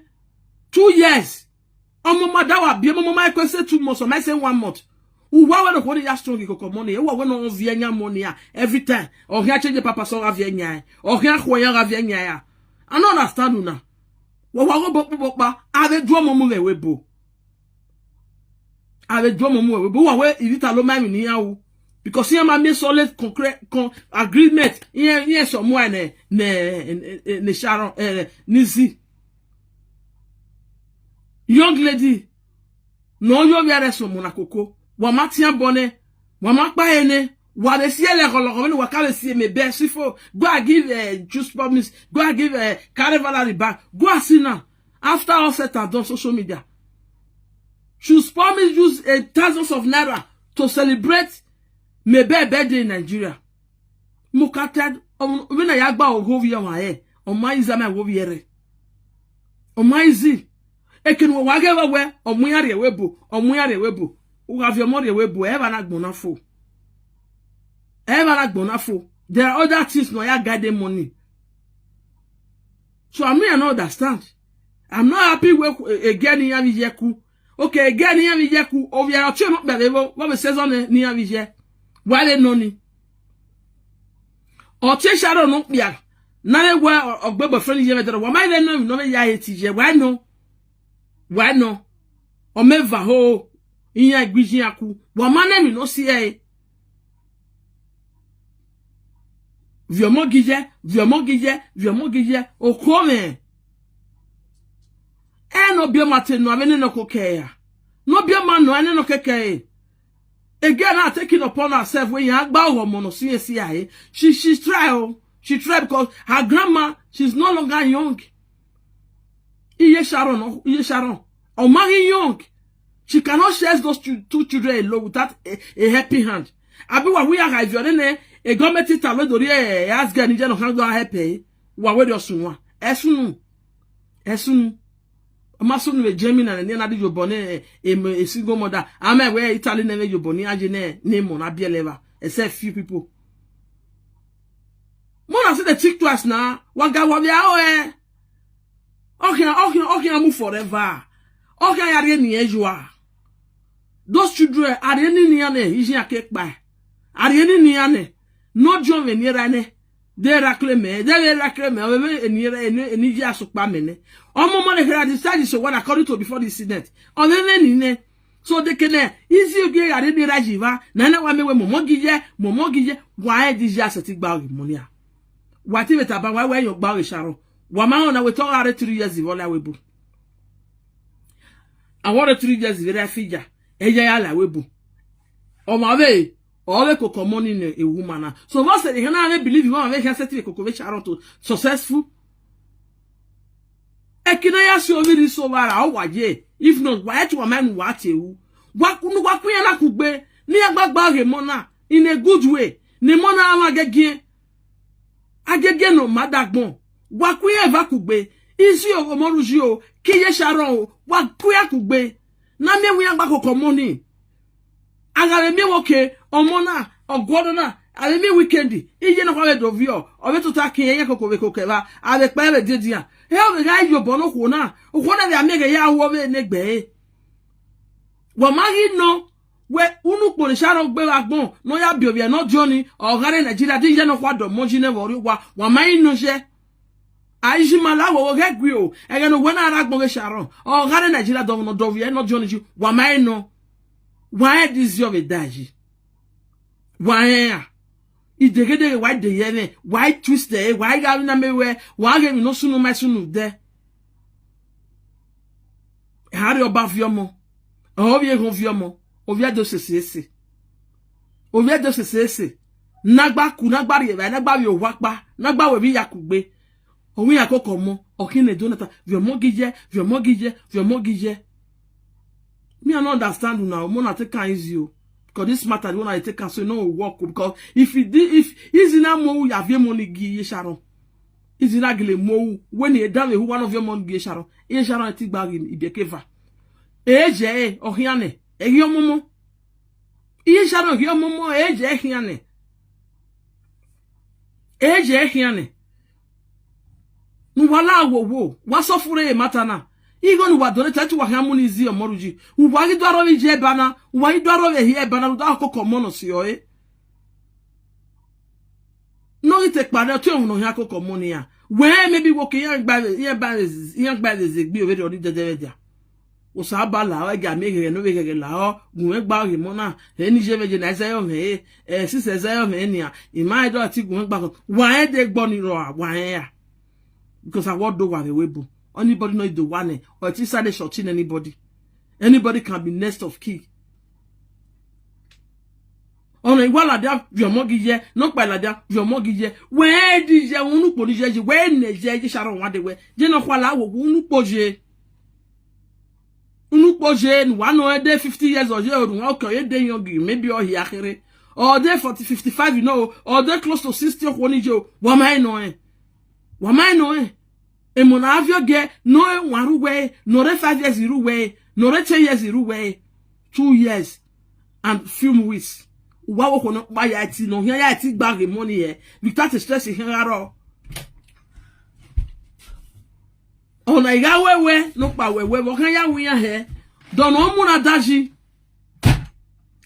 Two years. Ọmọ ma da wa biẹ, ọmọ ma kpe say two months, ọ ma say one month. Uwa wẹ ne okhuo ni ya strong ikoko mọ ni, uwa wẹ ne ọ viẹ yan mọ ni a, every time. Ọ khian change pampers, ọ gha viẹ yan. Ọ khian khuẹ yan, ọ gha viẹ yan ya. I no understand una. Wa wa ghe obọ ọkpa, a vbe du ọmọ mu vbe ẹvbo ebo. A vbe du ọmọ mu vbe ẹvbo ebo. Uwa wẹ ivbi Italy ma emwi ne iran ru. Because iran ma miẹn solid concrete con-, agreement. Iran, iran sẹ ọmọ ne, ne, ne Sharon, eh, ne Izzy. Young lady, ne ọ yo vbiẹ rẹ sẹ ọmọ na koko, wa ma tian bọ nẹ, wa ma kpa he nẹ, wa vbe si ẹre lọghọlọghọ vbene wa ka vbe si mẹ bẹ si fo. Go and give, eh, Choose Promise, go and give, eh, Carnival riba, go and see now. After all said and done, social media. Choose Promise use a thousands of naira to celebrate Mabel birthday in Nigeria. Mukated, ọ, vbene a ya gba ogho vbiẹ ọmwa rẹ, ọ ma Izzy ma wo vbiẹ rẹ. Ọ ma Izzy. Ekene uwa wa ghe vbe wẹ, ọ mu iran rrie ẹvbo ebo, ọ mu iran rrie ẹvbo ebo. U gha viọ ọmọ rrie ẹvbo ebo, ẹ vba na agbọn na fo. Ẹ vba na agbọn na fo. There are other things ne ọ ya guide them money. So I mean, I no understand. I'm not happy with, eh, eh, girl ne iran vbe ye ku. Okay, girl ne iran vbe ye ku, ovbi ẹre ọtẹn nọ kpẹre vbe vbe season ne iran vbe ye. Wa vbe nọ ni. Ọtẹn Sharon nọ kpia, na vbe wẹ ọ, ọ gbe boyfriend ye vbe dọrọ, wa ma vbe nọ emwi ne ọ vbe ya he te iye, wa nọ. Wa nọ. Ọ mẹ eva ho, iran gbe iye iran ku, wa ma nọ emwi ne ọ si ẹre. Viọ ọmọ gi ye, viọ ọmọ gi ye, viọ ọmọ gi ye, okhuo mwẹ. Ẹ ne ọ biẹ ọmwa te nọ, avbe nene ọ koko ẹre ra? Ne ọ biẹ ọmwa nọ, ẹ nene ọ koko ẹre. A girl now taking upon herself wẹ iran gba ọghọ ọmọ ne ọ si ẹre si ẹre. She, she try o. She try because her grandma, she's no longer young. Iye Sharon, ọ, Iye Sharon. Ọ ma ghi young. She cannot share those two, two children alone without a, a helping hand. Abi wa wi ya gha viọ nene, e gọọmenti ta lo do rhie, e, e house girl ni je nọ khan do help ẹre. Wa wẹ rhie ọ sunu a. Ẹ sunu. Ẹ sunu. Ọ ma sunu vbe Germany na, ne a na di yobọ ne, e, e, e single mother. A ma wẹ Italy nẹ vbe yobọ ne iran ye ne, ne emọ na biẹlẹ evba. Except few people. Mona say they think twice na. Wa ga wa vbe aro ẹre. Ọ khian, ọ khian, ọ khian mu forever. Ọ khian ya rhie eni ẹre yua. Those children, a rhie eni ne iran nẹ, iye iran ke kpa. A rhie eni ne iran nẹ, ne ọ diọn mwẹ eni erha nẹ. De ra kle mẹ, de vbe ra kle mẹ, ọ vbe eni erha, eni, eni iye asokpa mẹ nẹ. Ọmọ ọmọ ne kherha decide so what according to before the incident. Ọ vbe vbe eni nẹ. So de kene izi ogie gha rre ne ra yi vba, na na wa miẹn wẹ mọmọ gi ye, mọmọ gi ye, wa rẹn de iye a sẹtin gba ọghe mọ nia. Wa te vbe taba wa wẹ yọ gba ọghe Sharon. Wa ma rẹn na wẹ te ọ gha rre three years vbe ọ la ẹvbo ebo. Avbe ọ rre three years vbe ra fi ya, ẹi ya ya la ẹvbo ebo. Ọmwa vbe, ọ vbe koko ọmọ ni ne ewu ma na. So vbọ sẹ ne iran na vbe believe vbe ọmwa vbe khian sẹtin vbe koko vbe Sharon to successful. Ẹki ne a ya si ovbi rre iso vbe ara, ọ wa ye. If not, wa ẹtu wa ma enu wa tie ru. Wa ku-, ne wa ku iran na kugbe, ne iran gba gba ọghe emọ na in a good way, ne emọ na mwa giẹgiẹ. Agiẹgiẹ ne ọ ma dagbọn. Wa ku iran eva kugbe, izi o, ọmọ ru yi o, ke iye Sharon o, wa ku iran kugbe. Na miẹn wẹ iran gba koko ọmọ ni. A gha vbe miẹn wẹ oke, ọmọ na, ọguọdọ na, a vbe miẹn weekend, iye nọkhua vbe do viọ, ọ vbe tota ke irẹn koko vbe koko evba, a vbe kpẹẹ vbe diedian. Ẹ, ọ vbe gha ye obọ ne okhuo na, okhuo na vbe a miẹn ghe ya ru ọvbehe ne egbe ẹre. Wa ma ghi nọ, wẹ unu ukpo ne Sharon gbe vbe agbọn, ne ọ ya biẹ ovbi ẹre ne ọ diọn ni, ọ gha rre Nigeria, de iye nọkhua dọmọ yi nẹ vbe ọ rrie owa, wa ma i nọ ye. A i yi ma la wẹ ghẹ gui o, ẹghẹ ne owẹ na rre agbọn vbe Sharon, ọ gha rre Nigeria dọmọ ne ọ dọ ovbi ẹre ne ọ diọn ni yi, wa ma i nọ. Wa rẹn de izi ọ vbe da yi. Wa rẹn ra. Ideghedeghe wa i de ye ẹmwẹ, wa i twist ẹre, wa i gha vbe na miẹn wẹ, wa ghe emwi ne ọ sunu ma i sunu dẹ. A rrie ọba viọ ọmọ, ọ ovbi eghọn viọ ọmọ, ovbi ẹdẹ osese ese. Ovbi ẹdẹ osese ese. Ne a gba ku, ne a gba rhie evbare, ne a gba vbe owa ọkpa, ne a gba wẹ vbe iya kugbe. Ọ wẹ iran koko ọmọ, ọ khian ne do na ta, vbe ọmọ gi ye, vbe ọmọ gi ye, vbe ọmọ gi ye. Me, I no understand una, ọmọ na take am easy o. Because this matter, the one I take am so, e no work o. Because if e di, if izi na mu ru ya viọ ọmọ ni gie iye Sharon, izi na gele mu ru, wẹ ne e da vbe hu wa ne ọ viọ ọmọ ni gie Sharon, iye Sharon te gba ghi ibiẹka eva. E ye ẹre, ọ khian nẹ, ẹ ghi ọmọmọ. Iye Sharon ghi ọmọmọ, e ye ẹre khian nẹ. E ye ẹre khian nẹ. Ne uwa la wowo, wa suffer rre matter na. Igho ne uwa do rre, te uwa khian mu ni izi ọmọ ru yi. Uwa ghi do aro vbe iye eba na, uwa ghi do aro vbe ehia eba na, rhunmwuda koko ọmọ ne ọ si ọre. Ne ọ ghi te kpa nẹ, ọ tie ẹmwẹ ne ọ khian koko ọmọ nian. Wẹ maybe wo ke iran gba, iran gba, iran gba ẹvbo zẹ egbe ovbi erriọ ni dẹdẹ vbe dia. Osanobua la ọ, ẹgia miẹn ghẹghẹ ne ovbi ghẹghẹ la ọ, gu mwẹ gba ọghe emọ na, eni ye vbe ye na, ẹzẹ yọ mwẹ re, ẹ, sisi ẹzẹ yọ mwẹ nian, I ma rẹn dọ ẹtin gu mwẹ gba khọn. Wa rẹn de egbe ni rrọọ, wa rẹn ra. Because a wa do owa vbe ẹvbo ebo. Anybody ne ọ i do owa nẹ, ọ i te side short ne anybody. Anybody can be next of kin. Ọna i wa ladian vbe ọmọ gi ye, ne ọkpa ladian vbe ọmọ gi ye. Wẹ rẹn de iye, unu ukpo ni ye yi, wẹ nẹ ye, iye Sharon wa de wẹ. Ye ne ọ khuala wo, unu ukpo ye. Unu ukpo ye, ne uwa nọ ẹdẹ fifty years ọ ye, ọ rhunmwuda okẹ, ọ ye de young, maybe ọ hia kherhe. Ọ de forty, fifty-five, you know, ọ de close to sixty okhuo ni ye o, wa ma i nọ rẹn. Wa ma i nọ rẹn. Emọ ne a viọ gie, ne ọ rre one ru wẹ, ne ọ rre five years ru wẹ, ne ọ rre ten years ru wẹ, two years and few weeks. Uwa wo okhuo nọkpa ya ẹtin, ne ọ khian ya ẹtin gba ghe emọ ni hẹ, without a stress khian gha rrọọ. Ọna I gha wẹ wẹ, nọkpa wẹ wẹ, vbe ọ khian ya wẹ iran hẹ, dọnọ mu na da yi.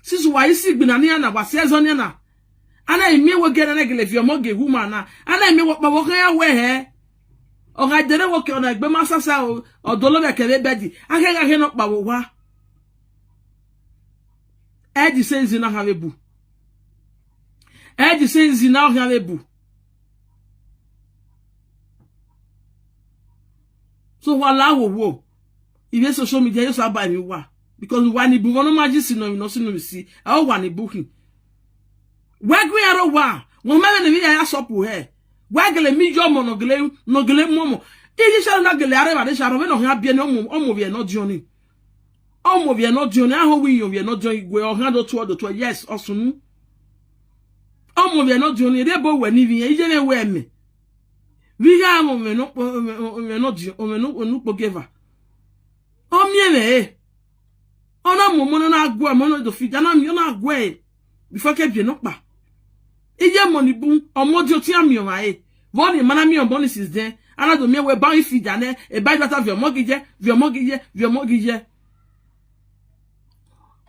Since uwa i si igbinna nian na, wa si ẹzọ nian na. A na i miẹn wẹ gẹrẹ ne gele viọ ọmọ gie woman na. A na i miẹn wẹ ọkpa vbe ọ khian ya wẹ hẹ. Ọ gha dere wẹ okẹ ọna egbe ma sasa o, ọ dolo vbe ẹkẹ vbe bed. A khẹ gha khe nọkpa vbe owa. Ẹ di sẹ izi na khian vbe bu. Ẹ di sẹ izi na ọ khian vbe bu. So wa la wowo. Ivbi social media, ye Osanobua emwi uwa. Because uwa ni bun vbe ọ ne ọ ma yi si nọ emwi ne ọ si nọ emwi si. Ẹ, uwa ni bun khin. Wẹ gu iran rre owa, wẹ ma vbene emwi ya ya sọp hẹ. Wẹ gele miẹn iye ọmọ ne ọ gele, ne ọ gele mu ọmọ. Iye Sharon na gele a rre evbare Sharon, vbene ọ khian biẹ nẹ, ọmọ, ọmọ ovbi ẹre ne ọ diọn ni. Ọmọ ovbi ẹre ne ọ diọn ni, a ho wẹ iye ovbi ẹre ne ọ diọn igue, ọ khian do tuẹ, do tuẹ, yes, ọ sunu. Ọmọ ovbi ẹre ne ọ diọn ni, rhie ebo wẹ ne ivbi iran, iye mwẹ wẹ ẹmẹ. Vbe I gha mwẹ ọmọ ne ọ kpo, ọmọ, ọmọ ne ọ diọn, ọmọ ne ọ, ne ukpo gie eva. Ọ miẹn mwẹ re. Ọ na mu ọmọ ne ọ na guẹ, ọmọ ne ọ do fi dia na miẹn, ọ na guẹ ẹre. Before ke biẹ nọkpa. Iye ọmọ ni bun, ọmọ di otian miẹn ọmwa re. Vbọ ni ma na miẹn ọmọ ni since then, a na do miẹn wẹ eba i fi dia nẹ, eba i do ta vbe ọmọ gi ye, vbe ọmọ gi ye, vbe ọmọ gi ye.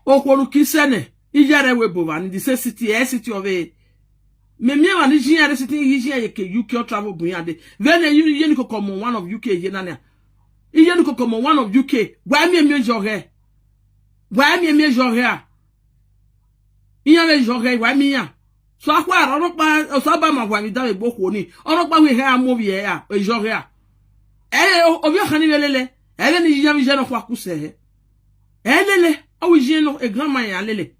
Okhuo ne u ki sẹ nẹ, iye rẹ wẹ ebo vba ni, the same city, ẹ city ọvbehe. Mẹ miẹn emwa ni yi iran rre city, yi iran ye ke U K, ọ travel bu iran dee. Vbene iye ni koko mu one of U K ye na nia. Iye ni koko mu one of U K, wa miẹn miẹn yọ ghẹ. Wa miẹn miẹn zọ hia. Iran vbe zọ hia, wa miẹn iran. So akhua rọ, ọnọkpa, Osanobua ma wa vbe da vbe gbe okhuo ni. Ọnọkpa wẹ hia mu ovbi ẹre ra, ezọ hia. Ẹ, ovbi ọkhan ni vbe lele, ẹ vbe ne iye iran vbe iye nọkhua ku sẹ hẹ. Ẹ lele, ọ wẹ iye nọ, e grandma iran lele.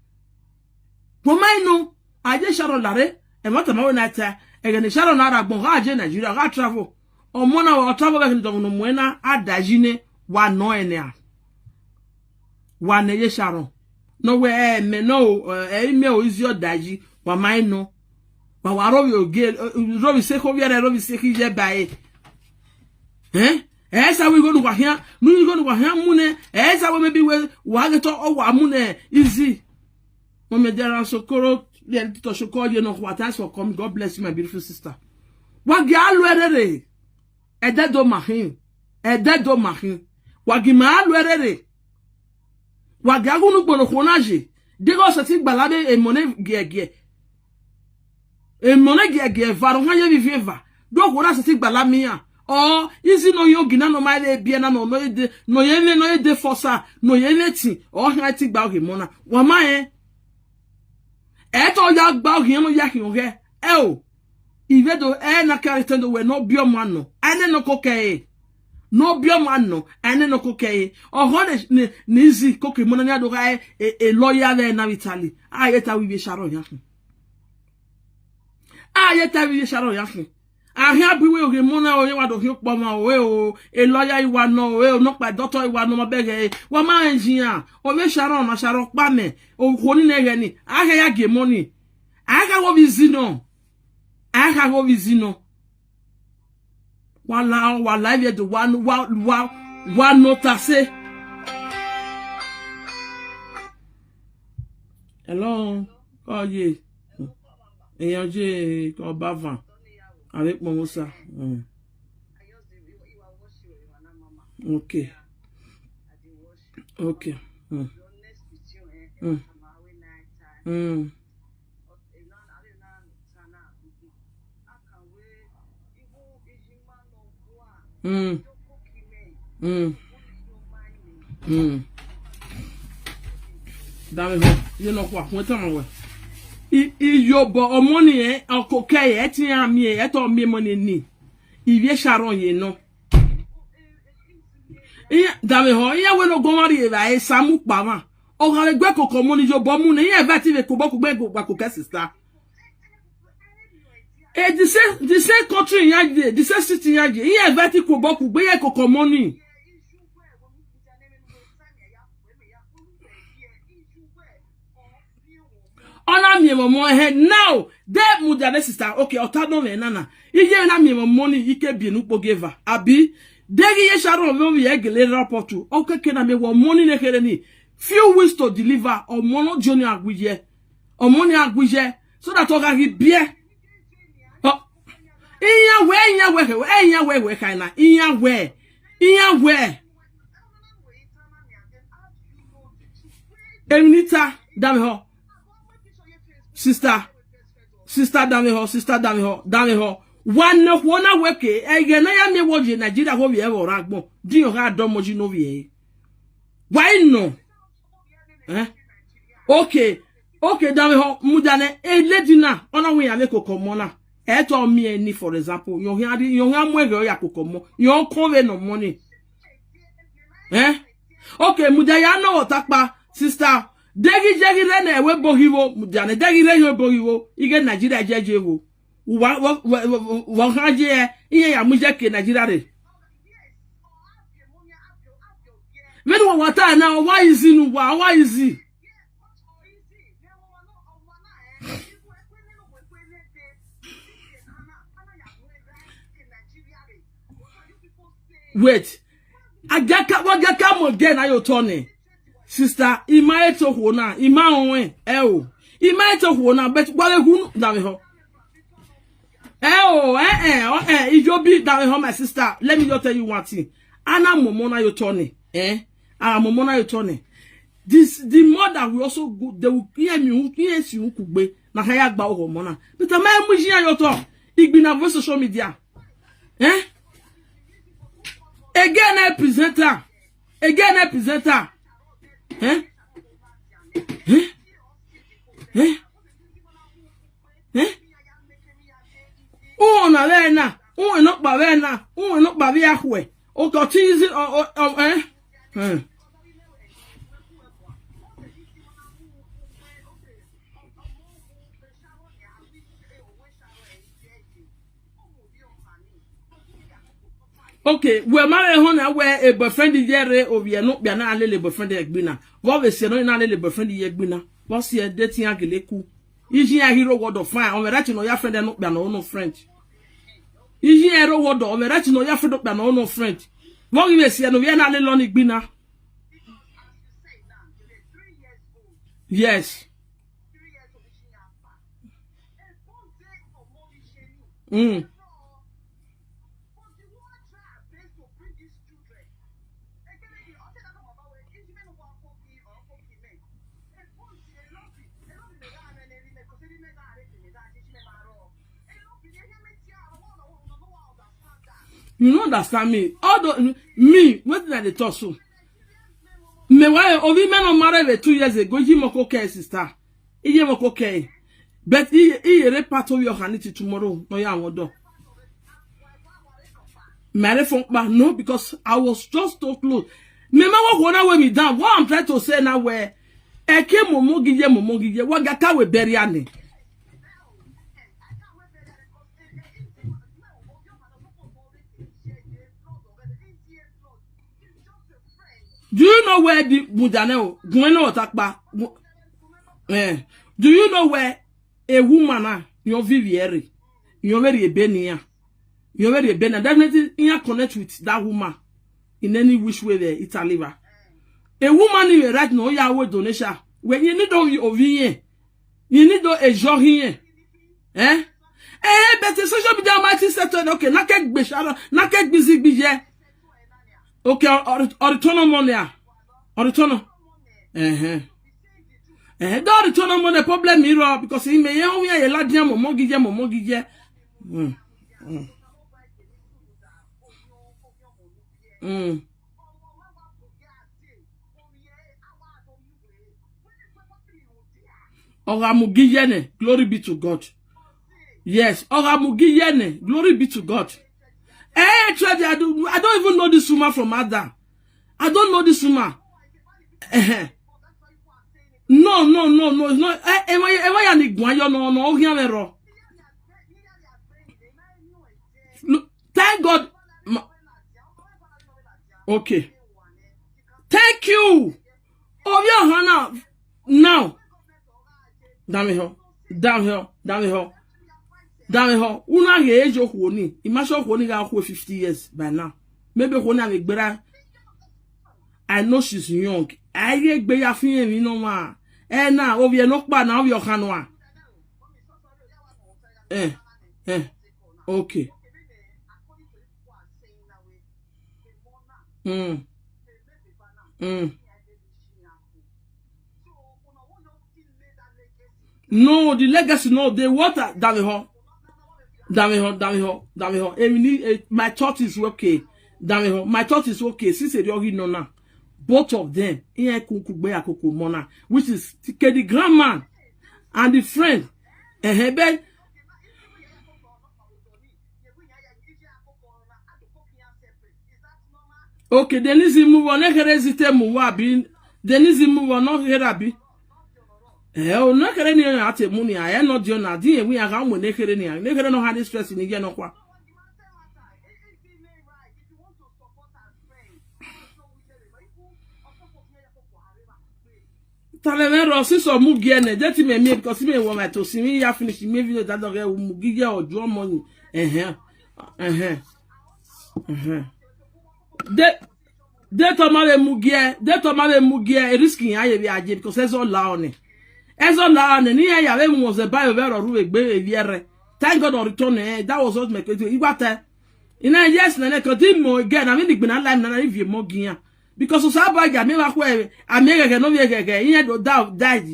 Wa ma nọ, a ye Sharon la rre, ẹmwata ma wẹ na ta, ẹghẹ ne Sharon na rre agbọn, gha ye Nigeria, gha travel. Ọmọ na, ọ travel vbe ẹghẹ ne dọmwẹ ne ọ muẹn na, a da yi nẹ, wa nọ ẹn nian. Wa nẹ ye Sharon. Ne ọ wẹ, ẹ, mẹ nọ o, ẹ, imẹ o, izi ọ da yi, wa ma nọ. Wa wa rhovbi ogie, rhovbi isekhe ovbi ẹre, rhovbi isekhe iye ba ẹre. Ẹn? Ẹ sa wẹ igho ne uwa khian, ne igho ne uwa khian mu nẹ, ẹ sa wẹ maybe wẹ wa ghe tọ, ọ wa mu nẹ, izi. Mọmẹ, there are Sokoro, there are Sokoro ye nọ khua, thanks for coming. God bless you, my beautiful sister. Wa gie a lu ẹre rre. Ẹdẹ do ma khin. Ẹdẹ do ma khin. Wa gie ima a lu ẹre rre. Wa gie a ghẹ unu gbe ne okhuo na ye. Deghẹ ọ sẹtin gbala vbe emọ ne giẹgiẹ. Emọ ne giẹgiẹ eva, rhọkhan ye vbe iviẹn eva. Do okhuo na sẹtin gbala miẹn iran. Ọ, izi ne ọ hin ogi na ne ọ ma rre biẹ na, ne ọ ye de, ne ọ ye mwẹ, ne ọ ye de fọsa, ne ọ ye mwẹ ẹtin, ọ khian ti gba oghe emọ na. Wa ma rẹn. Ẹ te ọ ya gba oghian ne ọ ya khian ọghẹ. Ẹ o, ivbe do, ẹ na ka te do wẹ ne ọ biẹ ọmwa nọ, a nene ọ koko ẹre. Ne ọ biẹ ọmwa nọ, a nene ọ koko ẹre. Ọghọ ne, ne, ne izi koko emọ na, ne a do gha e, e, e lawyer vbe na vbe Italy. A ye ta wẹ ivbi Sharon ya khin. A ye ta wẹ ivbi Sharon ya khin. A khian bu iwe oghe emọ na, ọ ye wa do khian okpọ ọmwa, o, e o, e lawyer i wa nọ, o, e o, nọkpa doctor i wa nọ, ma bẹghe ẹre. Wa ma rẹn iyan, ovbi Sharon na, Sharon kpa mẹ, okhuo ni nẹ ẹghẹ ni, a ghẹ ya gie emọ ni. A gha gho vbe izi nọ. A gha gho vbe izi nọ. Wa la, wa la ivbi Ẹdo, wa, wa, wa, wa nọ ta sẹ. Hello, ọ ye. Eyan je, ọ ba van. Avbe kpọnmwẹ Osa. Mm. Okay. Okay. Mm. Mm. Mm. Mm. Mm. Mm. Danmwehọ, ye nọkhua, khuẹn tama wẹ. I, iyobọ ọmọ ni, ẹ, ọkokẹ, ẹ te iran miẹn, ẹ te ọ miẹn emọ ni ni. Ivbi Sharon ye nọ. Iran, danmwehọ, iran wẹ ne ọguọmwa rri evbare, sa mu kpa mwa. Ọ gha vbe gue koko ọmọ ni, iyobọ mu nẹ, iran ẹvbo ẹtin vbe kobọ kugbe gba koko sister. Eh, the same, the same country iran ye, the same city iran ye, iran ẹvbo ẹtin kobọ kugbe, iran koko ọmọ ni. Ọ na miẹn mwẹ ọmọ ẹhẹn now, de mudia ne sister, okay, ọ ta nọ mwẹ na na. Iye na miẹn mwẹ ọmọ ni, I ke biẹ ne ukpogieva, abi? Deghẹ iye Sharon vbe ovbi ẹre gele rre airport, ọ keke na miẹn wẹ ọmọ ni ne kherhe ni, few weeks to deliver, ọmọ ne Johnny Aguiye. Ọmọ ni a gu iye, so that ọ gha ghi biẹ. Ọ, iran wẹ, iran wẹ, iran wẹ, wẹ kha na, iran wẹ, iran wẹ. Emwi ne I ta, danmwehọ. Sister, sister, danmwehọ, sister, danmwehọ, danmwehọ. Wa ne okhuo na wẹ ke, ẹghẹ ne a ya miẹn wẹ ọ ye Nigeria, vbe ovbi ẹre vbe ọ rre agbọn, din ọ gha dọmọ yi ne ovbi ẹre. Wa i nọ. Eh? Okay. Okay, danmwehọ, mudia nẹ, e lady na, ọ na wẹ iran vbe koko ọmọ na. Ẹ te ọ miẹn ni, for example, yọn khian rri, yọn khian mu ẹghẹ ọ ya koko ọmọ, yọn kọn vbe ne ọmọ ni. Eh? Okay, mudia ya nọ vbe ọtakpa, sister, deghẹ iye ghi rre ne ẹvbo ebo ghi vbo, mudia nẹ, deghẹ iye rre ẹvbo ebo ghi vbo, ighẹ Nigeria ye ye vbo. Wa, wa, wa, wa, wa khan ye, iran ya mu iye ke Nigeria rre. Vbene uwa wa ta na, ọ wa easy ne uwa, ọ wa easy. Wait. A gia ka, wa gia ka mu ẹdẹ na ye otọ nẹ. Sister, I ma he te okhuo na, I ma rẹn ọnrẹn, ẹ o. I ma he te okhuo na, but wa vbe hu danmwehọ. Ẹ o, ẹ, ẹ, ọ, ẹ, Iyobi, danmwehọ, my sister, let me just tell you one thing. A na mu ọmọ na ye otọ nẹ, eh? A mu ọmọ na ye otọ nẹ. This, the mother will also go, they will, iran miẹn, iran si uhunmwu kugbe, na kha ya gba oghọ ọmọ na. But a ma mu iye iran ye otọ, igbinna vbe social media. Eh? Again, a presenter. Again, a presenter. Eh? Eh? Eh? Eh? Uhunmwu na vbe na, uhunmwu nọkpa vbe na, uhunmwu nọkpa vbe akhuẹ. Okọ ti izi, ọ, ọ, ọ, eh? Hmm. Okay, wẹ ma vbe họn na wẹ e boyfriend ye rre ovbi ẹre ne okpia na lele boyfriend ye ẹgbin na. Vbe ọ vbe siẹ ne ọ na lele boyfriend ye ẹgbin na? Vbe ọ siẹ de te iran gele ku? Iye iran ghi rre owa ọdọ fine, ọ mwẹ right ne ọ ya friend ne okpia ne ọ no friend. Iye iran rre owa ọdọ, ọ mwẹ right ne ọ ya friend okpia ne ọ no friend. Vbe ọ ghi vbe siẹ ne ovbi ẹre na lele ọnii ẹgbin na? Yes. Mm. You no understand me. Although me, wetin I dey talk so? Me why ovbi mẹ ne ọ marry vbe two years ago, iye mọ ko kẹ sister. Iye mọ ko kẹ. But iye, iye rre part of your hand till tomorrow. No ya won do. Marry from pa, no, because I was just so close. Me ma wa wanna weigh me down. What I'm trying to say now where eke momo giye momo giye. Wa ga ka we bury ane. Do you know where the mudane o? Gwen no takpa. Gu- Eh. Do you know where a woman na, you vivi ere? You very a benia. You very a benia. Definitely, you connect with that woman in any which way there, Italiva. A woman in right now, you are with donation. When you need to be over here, you need to enjoy here. Eh? Eh, but the social media might settle. Okay, na ke gbe shara, na ke busy busy. Okay, or, or, or return on money. Ah. Or return on. Eh, eh. Eh, don't return on money problem me, because he may, oh, yeah, la dia momo giye, momo giye. Mm. Mm. Mm. Ọ gha mu gi ye nẹ, glory be to God. Yes, ọ gha mu gi ye nẹ, glory be to God. Eh, Trevi, I don't, I don't even know this woman from Adam. I don't know this woman. Eh, eh. No, no, no, no, no. Eh, eh, why, eh, why are you going? You no, no, oh, here, bro. Look, thank God. Ma- Okay. Thank you. Oh, yeah, Hannah. Now. Damn it, ho. Damn it, ho. Damn it, ho. Damn it, ho. Una he age okhuo ni. Imagine okhuo ni gha khue fifty years by now. Maybe okhuo ni ave gbera. I know she's young. I ye gbe ya fi emwi no ma. Eh, na, ovie no kpa na, ovie okhan nua. Eh, eh. Okay. Mm. Mm. No, the legacy, no, the water, damn it, ho. Damn it, ho, damn it, ho, damn it, ho. Eh, we need, eh, my thought is okay. Damn it, ho. My thought is okay. Since they already know now, both of them, iran ku ku gbe akoko mọ na, which is T K, the grandma and the friend. Eh, eh, but Okay, Denise move on. Ne khere zite mu wa bi. Denise move on. No khere abi. Eh, o ne khere ni a te mu ni a, eh, no dio na, di ewi a ga mu ne khere ni a. Ne khere no ha ni stress ni ye no kwa. Talẹ mwẹ rọ, since ọ mu gi ẹnẹ, de te imẹ miẹn, because imẹ wọ ma to si mwẹ ya finish imẹ video da dọghe u mu gi ye ọjọ ọmọ ni. Ẹhẹn. Ẹhẹn. Ẹhẹn. De, de te ọ ma vbe mu gi ẹ, de te ọ ma vbe mu gi ẹ, e risk iran ye vbe a ye, because ẹzọ la ọnẹ. Ẹzọ la ọnẹ, ne iran ya vbe mu ọzẹ ba vbe rọ ru vbe gbe vbe viẹ rẹ. Thank God ọ return ẹ, that was what my question. Igba tẹ. Ina yes na ne kọ di mo again, I mean, igbina life na na ivie mo gi iran. Because Osanobua ya miẹn vbe akhuẹ, a miẹn ghẹghẹ ne ọ vbe ghẹghẹ, iran do da, died.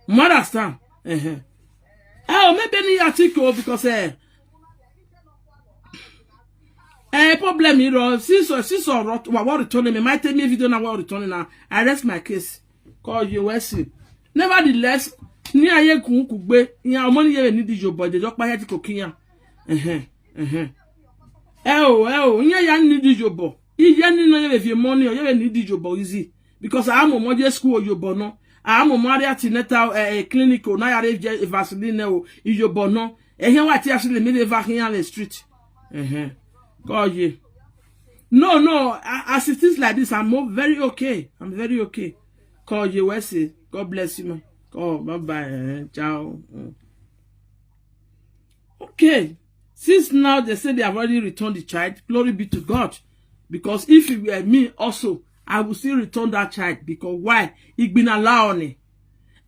You understand? Ẹhẹn. Eh, o, maybe ni ya think o, because, eh, eh, problem, you know, since, uh, since, uh, wa, wa return me, might take me video now, wa return now. I rest my case. Call you, we see. Nevertheless, ne iran ye kun kugbe, iran ọmọ ni ye vbe need iyobọ, dede ọkpa hia ti koko iran. Ẹhẹn, ẹhẹn. Ẹ o, ẹ o, iran ya need iyobọ. Iye ni nọ ye vbe viọ ọmọ ni, ọ ye vbe need iyobọ easy. Because a mu ọmọ ye school iyobọ nọ. A mu ọmọ rrie antenatal, eh, eh, clinic o, na ya rre viẹ vaccine nẹ o, iyobọ nọ. Ẹhiẹn wa tie asili mi rre eva khian vbe street. Ẹhẹn. Kọ ye. No, no, a- as it is like this, I'm o- very okay. I'm very okay. Kọ ye wẹ sẹ. God bless you, man. Kọ, bye bye. Eh, ciao. Mm. Okay. Since now they say they have already returned the child, glory be to God. Because if it were me also, I will still return that child. Because why? Igbinna la ọni.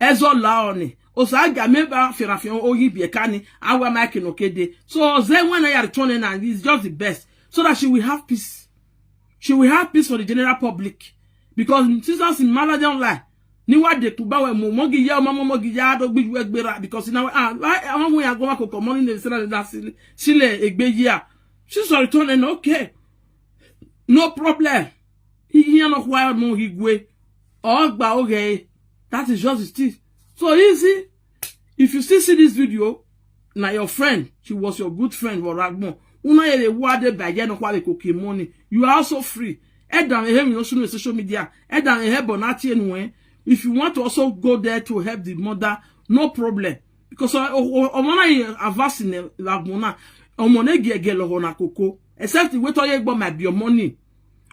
Ẹzọ la ọni. Osa ga me ba fian fian oyi biẹ ka ni, a wa ma ke no kede. So, ọzọ wẹ na ya return na, is just the best. So that she will have peace. She will have peace for the general public. Because Jesus in mother don't lie. Ni wa de tuba wẹ mu, mo gi ya, mo, mo, mo gi ya, do gbi ju egbe ra. Because now, ah, I, I want we are going to come on in the center that sile, sile egbe ya. She's returning, okay. No problem. Iran nọkhua mu ghi gue. Ọ gba oghe. That is just it. So easy. If you still see this video, na your friend, she was your good friend, vbe ọ rre agbọn. Una ye vbe wa deba iye nọkhua vbe koko ọmọ ni. You are also free. Ẹdanmwẹ ehe emwi ne ọ sunu social media. Ẹdanmwẹ ehe ẹbọ na tie nuẹn. If you want to also go there to help the mother, no problem. Because ọ- ọ- ọmọ na ye advice nẹ vbe agbọn na, ọmọ ne giẹgiẹ lọghọ na koko. Except wẹ te ọ ye gbe ọmọ biẹ ọmọ ni.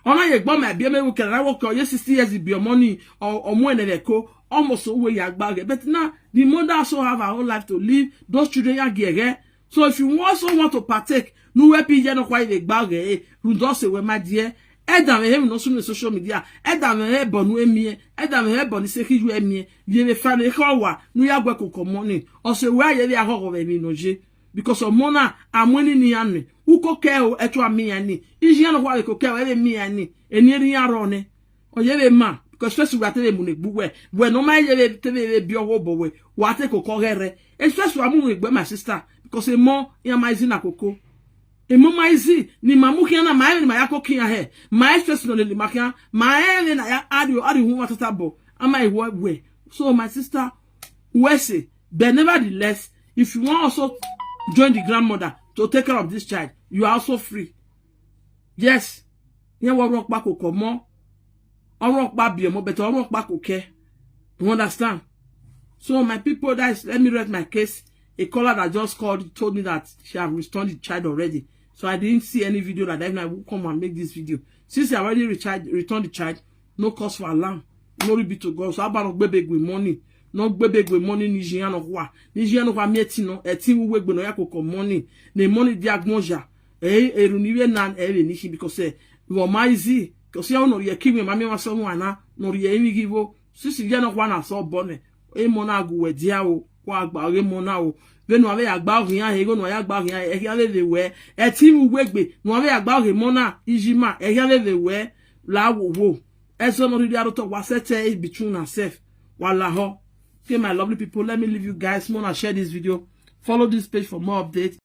Ọ na ye gbe ọmọ biẹ, mẹ vbe kẹrẹ na wẹ okẹ, ọ ye sixty years biẹ ọmọ ni, ọ- ọ mu ẹnẹ vbe ẹko, almost uwẹ ya gba ghe. But now, the mother also have her own life to live, those children ya gie ẹghẹ. So if you also want to partake, ne uwẹ bi iye nọkhua vbe gba ghe, rhunmwuda ọse wẹ ma die. Ẹdanmwẹ ehe emwi ne ọ sunu social media, ẹdanmwẹ ehe ẹbọ ne u miẹn, ẹdanmwẹ ehe ẹbọ ne isekhiyi ẹ miẹn, ye vbe fa ne ekhọe owa ne u ya gue koko ọmọ ni, ọse wẹ a ye vbe aghọghọ vbe emwi ne ọ ye. Because ọmọ na, a mu ẹni ne iran nẹ, uko kẹ o, ẹtua miẹn iran ni, iye iran nọkhua vbe koko ẹre vbe miẹn iran ni, eni erha iran rrọọ nẹ. Ọ ye vbe ma, because first wa te vbe mu ne egbe uwẹ, wẹ ne ọ ma ye vbe te vbe vbe biẹ ọghe obọ wẹ, wa te koko ọghe rre. First wa mu ne egbe, my sister, because emọ iran ma easy na koko. Emọ ma easy, ne ima mu khian na, ma rẹn vbene ima ya koko iran hẹ, ma rẹn first nọ lele ima khian, ma rẹn vbene a ya, a rhie, a rhie uhunmwu ọmwa tota obọ, a ma rẹn wẹ wẹ. So my sister, wẹ sẹ, but nevertheless, if you want also join the grandmother to take care of this child, you are also free. Yes. Iran wẹ ọ rhie ọkpa koko ọmọ, ọ rhie ọkpa biẹ ọmọ, but ọ rhie ọkpa koko ẹre. You understand? So my people, that is, let me rest my case. A caller that just called told me that she have returned the child already. So I didn't see any video like that. Even I will come and make this video. Since I already returned, returned the child, no cause for alarm. Glory be to God. So aba nọ gbe ebe gue money, nọ gbe ebe gue money ne iye iran nọkhua, ne iye iran nọkhua miẹn ẹtin nọ, ẹtin vbe uwu egbe ne ọ ya koko money, ne money dia agbọn ya. Eh, erhunmwu ivbi na, eh, vbe ni khin, because, eh, vbe ọ ma easy, because iran nọ rhie ẹki iwinna, ma miẹn ọmwa sẹ ọmwa na, nọ rhie emwi ghi vbo. Since iye nọkhua na sẹ obọ nẹ, emọ na gu wẹ dia o, wa gba ọghe emọ na o. Vbene uwa vbe ya gba ọghe iran hẹ, igho ne uwa ya gba ọghe iran hẹ, ẹkhian vbe vbe wẹ, ẹtin vbe uwu egbe ne uwa vbe ya gba ọghe emọ na, iye ima, ẹkhian vbe vbe wẹ, la wo wo. Ẹzọ ne ọ rhirhi arotọ, wa sẹtin between una self, wa lahọ. Okay, my lovely people, let me leave you guys. Mona share this video. Follow this page for more updates.